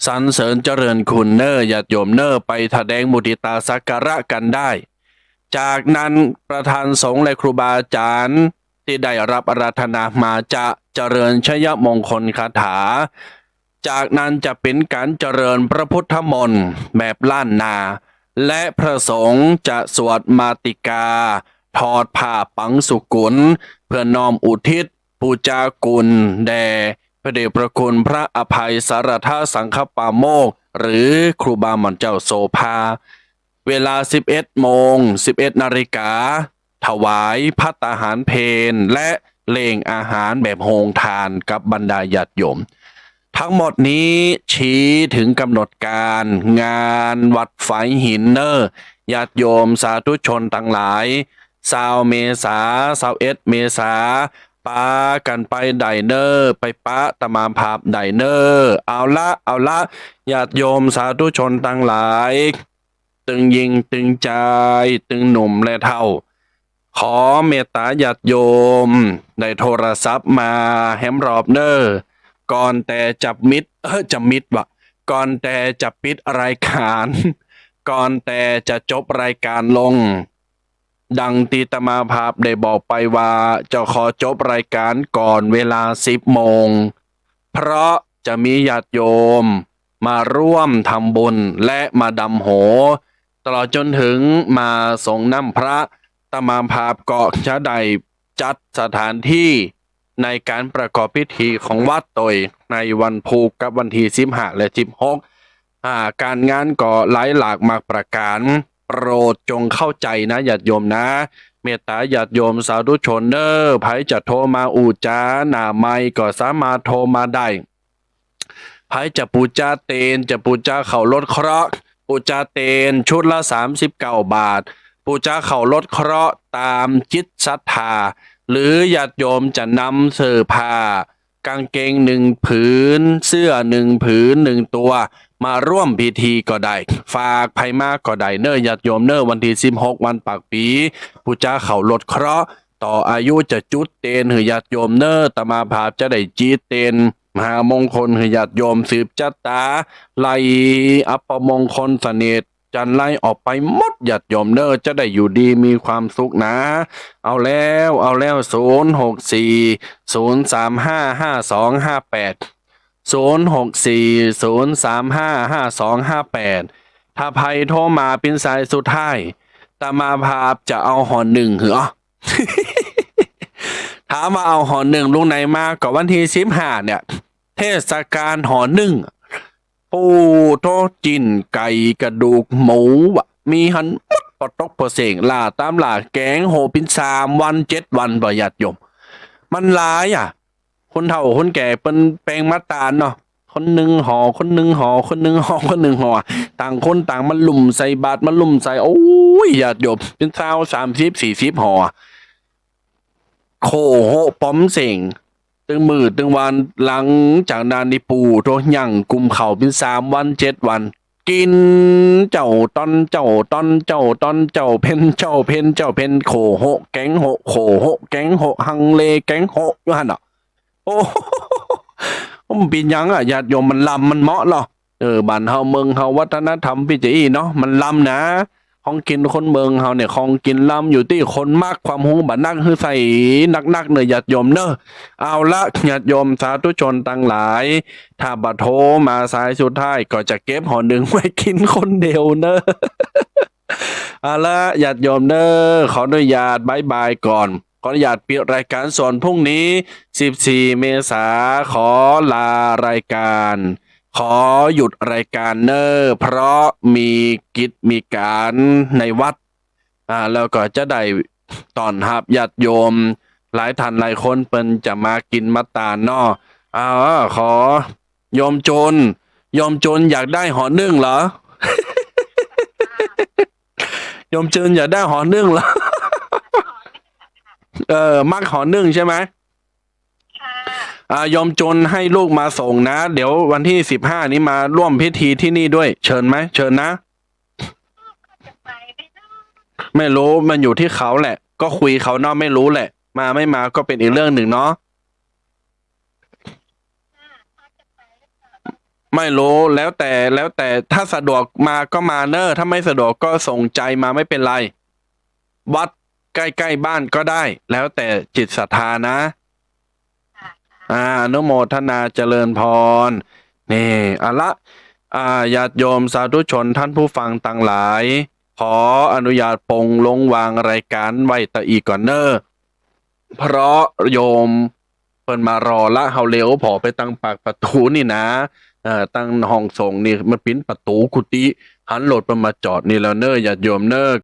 สรรเสริญเจริญคุณเน่อ ญาติโยมเน่อ ไปแสดงมุทิตาสักการะกั๋นได้ จากนั้นประธานสงฆ์และครูบาอาจารย์ที่ได้รับอาราธนามาจะเจริญชยมงคลคาถา จากนั้นจะเป็นก๋านเจริญพระพุทธมนต์แบบล้านนา และพระสงฆ์จะสวดมาติกา ถอดผ้าปังสุกุล เพื่อน้อมอุทิศปูจาคุณแด่พระเดชพระคุณพระอภัยสารถสังฆปาโมกข์ หรือครูบาหม่อนเจ้าโสภา เวลาสิบเอ็ดโมง สิบเอ็ดนาฬิกา ถวายภัตตาหารเพลและเล่งอาหารแบบโฮงทานกับบรรดาญาติโยม ทั้งหมดนี้ชี้ถึงกำหนดก๋านงานวัดฝายหินเน่อ ญาติโยมสาธุชนตังหลาย ซาวเมษา ซาวเอ็ดเมษา ปากั๋นไปได้เน่อ ไปปะอาตมาภาพได้เน่อ เอาละ เอาละ ญาติโยมสาธุชนตังหลาย ตึงญิงตึงจาย ตึงหนุ่มและเฒ่า ขอเมตตาญาติโยมได้โทรศัพท์มาแหมรอบเน่อ ก่อนแต่จะมิด เออ จะมิดวะ ก่อนแต่จะปิดรายก๋าน ก่อนแต่จะจบรายก๋านลง ดังตี้อาตมาภาพได้บอกไปว่าจะขอจบรายก๋านก่อนเวลาสิบโมง เพราะจะมีญาติโยมมาร่วมทำบุญและมาดำหัว ตลอดจนถึงมาสรงน้ำพระ อาตมาภาพก็จะได้จัดสถานที่ในก๋านประกอบพิธีของวัดโตยในวันพูกกับวันตี้สิบห้าและสิบหก อ่า ก๋านงานก็หลายหลากมากประก๋าน โปรดจงเข้าใจนะญาติโยมนะ เมตตาญาติโยมสาธุชนเน่อ ใผจะโทรมาอู้จ๋าหน้าไมค์ก็สามารถโทรมาได้ ใผจะปูจาเตน จะปูจาเข้ารถเคราะห์ ปูจาเตนชุดละสามสิบเก้าบาท ปูจาเข้ารถเคราะห์ตามจิตศรัทธา หรือญาติโยมจะนำเสื้อผ้า ก๋างเกงหนึ่งผืน เสื้อหนึ่งผืนหนึ่งตัว มาร่วมพิธีก็ได้ ฝากใผมาก็ได้เน่อญาติโยมเน่อ วันตี้สิบหกวันปากปี๋ ปูจาเข้ารถเคราะห์ ต่ออายุจะจุดเตนหื้อญาติโยมเน่อ อาตมาภาพจะได้จีเตน มหามงคลหื้อญาติโยม สืบจะต๋า ไล่อัปมงคลเสน่ห์จัญไรออกไปหมดญาติโยมเน่อ จะได้อยู่ดีมีความสุขนะ เอาแล้ว เอาแล้ว ศูนย์หกสี่ ศูนย์สามห้า ห้าสองห้าแปด ศูนย์หกสี่ ศูนย์สามห้า ห้าสองห้าแปด ถ้าใผโทรมาเป๋นสายสุดท้าย อาตมาภาพจะเอาห่อนึ่งหื้อ ถามว่าเอาห่อนึ่งลุงไหนมา ก็วันตี้สิบห้าเนี่ย เทศกาลห่อนึ่ง ปูโธ่ จิ๊นไก่ กระดูกหมูวะ มีหั้นหมด ปอตกปอเส้ง หล้าต๋ามหล้า แก๋งโฮเป๋นสามวันเจ็ดวันบ่ญาติโยม มันหลายอะ คนเฒ่าคนแก่เปิ้นแปงมาตานเนาะ คนนึ่งห่อ คนนึ่งห่อ คนนึ่งห่อ คนนึ่งห่อ ต่างคนต่างมาลุ่มใส่บาตร มาลุ่มใส่ โอ๊ย ญาติโยม เป๋นซาว สามสิบ สี่สิบห่อ โขโหะป๋อมเส้ง ตึงมื้อตึงวัน หลังจากนั้นนี่ปูโธ่ ยังกุมข้าวเป๋นสามวันเจ็ดวัน กิ๋นเจ๊าต๋อนเจ๊า ต๋อนเจ๊า ต๋อนเจ๊า เพ็ญเจ๊า เพ็ญเจ๊า เพ็ญ โขโหะแก๋งโหะ โขโหะแก๋งโหะ ฮังเลแก๋งโหะอยู่หั้นน่ะ โอ้ มันเป๋นหยังอะญาติโยม มันลำมันเหมาะเหรอ เออ บ้านเฮาเมืองเฮา วัฒนธรรมปี้จะอี้เนาะ มันลำนะ ของกิ๋นคนเมืองเฮาเนี่ย ของกิ๋นลำ อยู่ตี้คนมัก ความฮู้บ่นัก หื้อใส่นักๆ เน่อญาติโยมเน่อ เอาละ ญาติโยมสาธุชนตังหลาย ถ้าบ่โทรมาสายสุดท้าย ก็จะเก็บห่อนึ่งไว้กิ๋นคนเดียวเน่อ เอาละ ญาติโยมเน่อ ขออนุญาตบ๊ายบายก่อน ขออนุญาตปิดรายการ ส่วนพรุ่งนี้ สิบสี่ เมษา ขอลารายการ ขอหยุดรายการเน่อ เพราะมีกิจมีการในวัด อ่า แล้วก็จะได้ต้อนฮับญาติโยม หลายท่านหลายคนเปิ้นจะมากิ๋นมาตานเนาะ อ่า ขอ โยมจุน โยมจุนอยากได้หอนึ่งเหรอ โยมจุนอยากได้หอนึ่งเหรอ เออ มักหอนึ่งใช่ไหม ค่ะ อ่า โยมจุนให้ลูกมาส่งนะ เดี๋ยววันที่ สิบห้า นี้มาร่วมพิธีที่นี่ด้วย เชิญไหม เชิญนะ ไม่รู้ มันอยู่ที่เขาแหละ ก็คุยเขาเนาะ ไม่รู้แหละ มาไม่มาก็เป็นอีกเรื่องหนึ่งเนาะ ไม่รู้ แล้วแต่ แล้วแต่ ถ้าสะดวกมาก็มาเน่อ ถ้าไม่สะดวกก็ส่งใจมา ไม่เป็นไร วัดใกล้ๆบ้านก็ได้ แล้วแต่จิตศรัทธานะ อ่า อนุโมทนาเจริญพร นี่ เอาละ อ่า ญาติโยมสาธุชนท่านผู้ฟังตังหลาย ขออนุญาตปลงลงวางรายการไว้ตะอี้ก่อนเน่อ เพราะโยมเปิ้นมารอละ เฮาเหลียวผ่อไปตังปากประตู๋นี่นะ เอ่อ ตังห้องส่งนี่ มันปิ๋นประตู๋กุฏิ หันรถเปิ้นมาจอดนี่แล้วเน่อ ญาติโยมเน่อ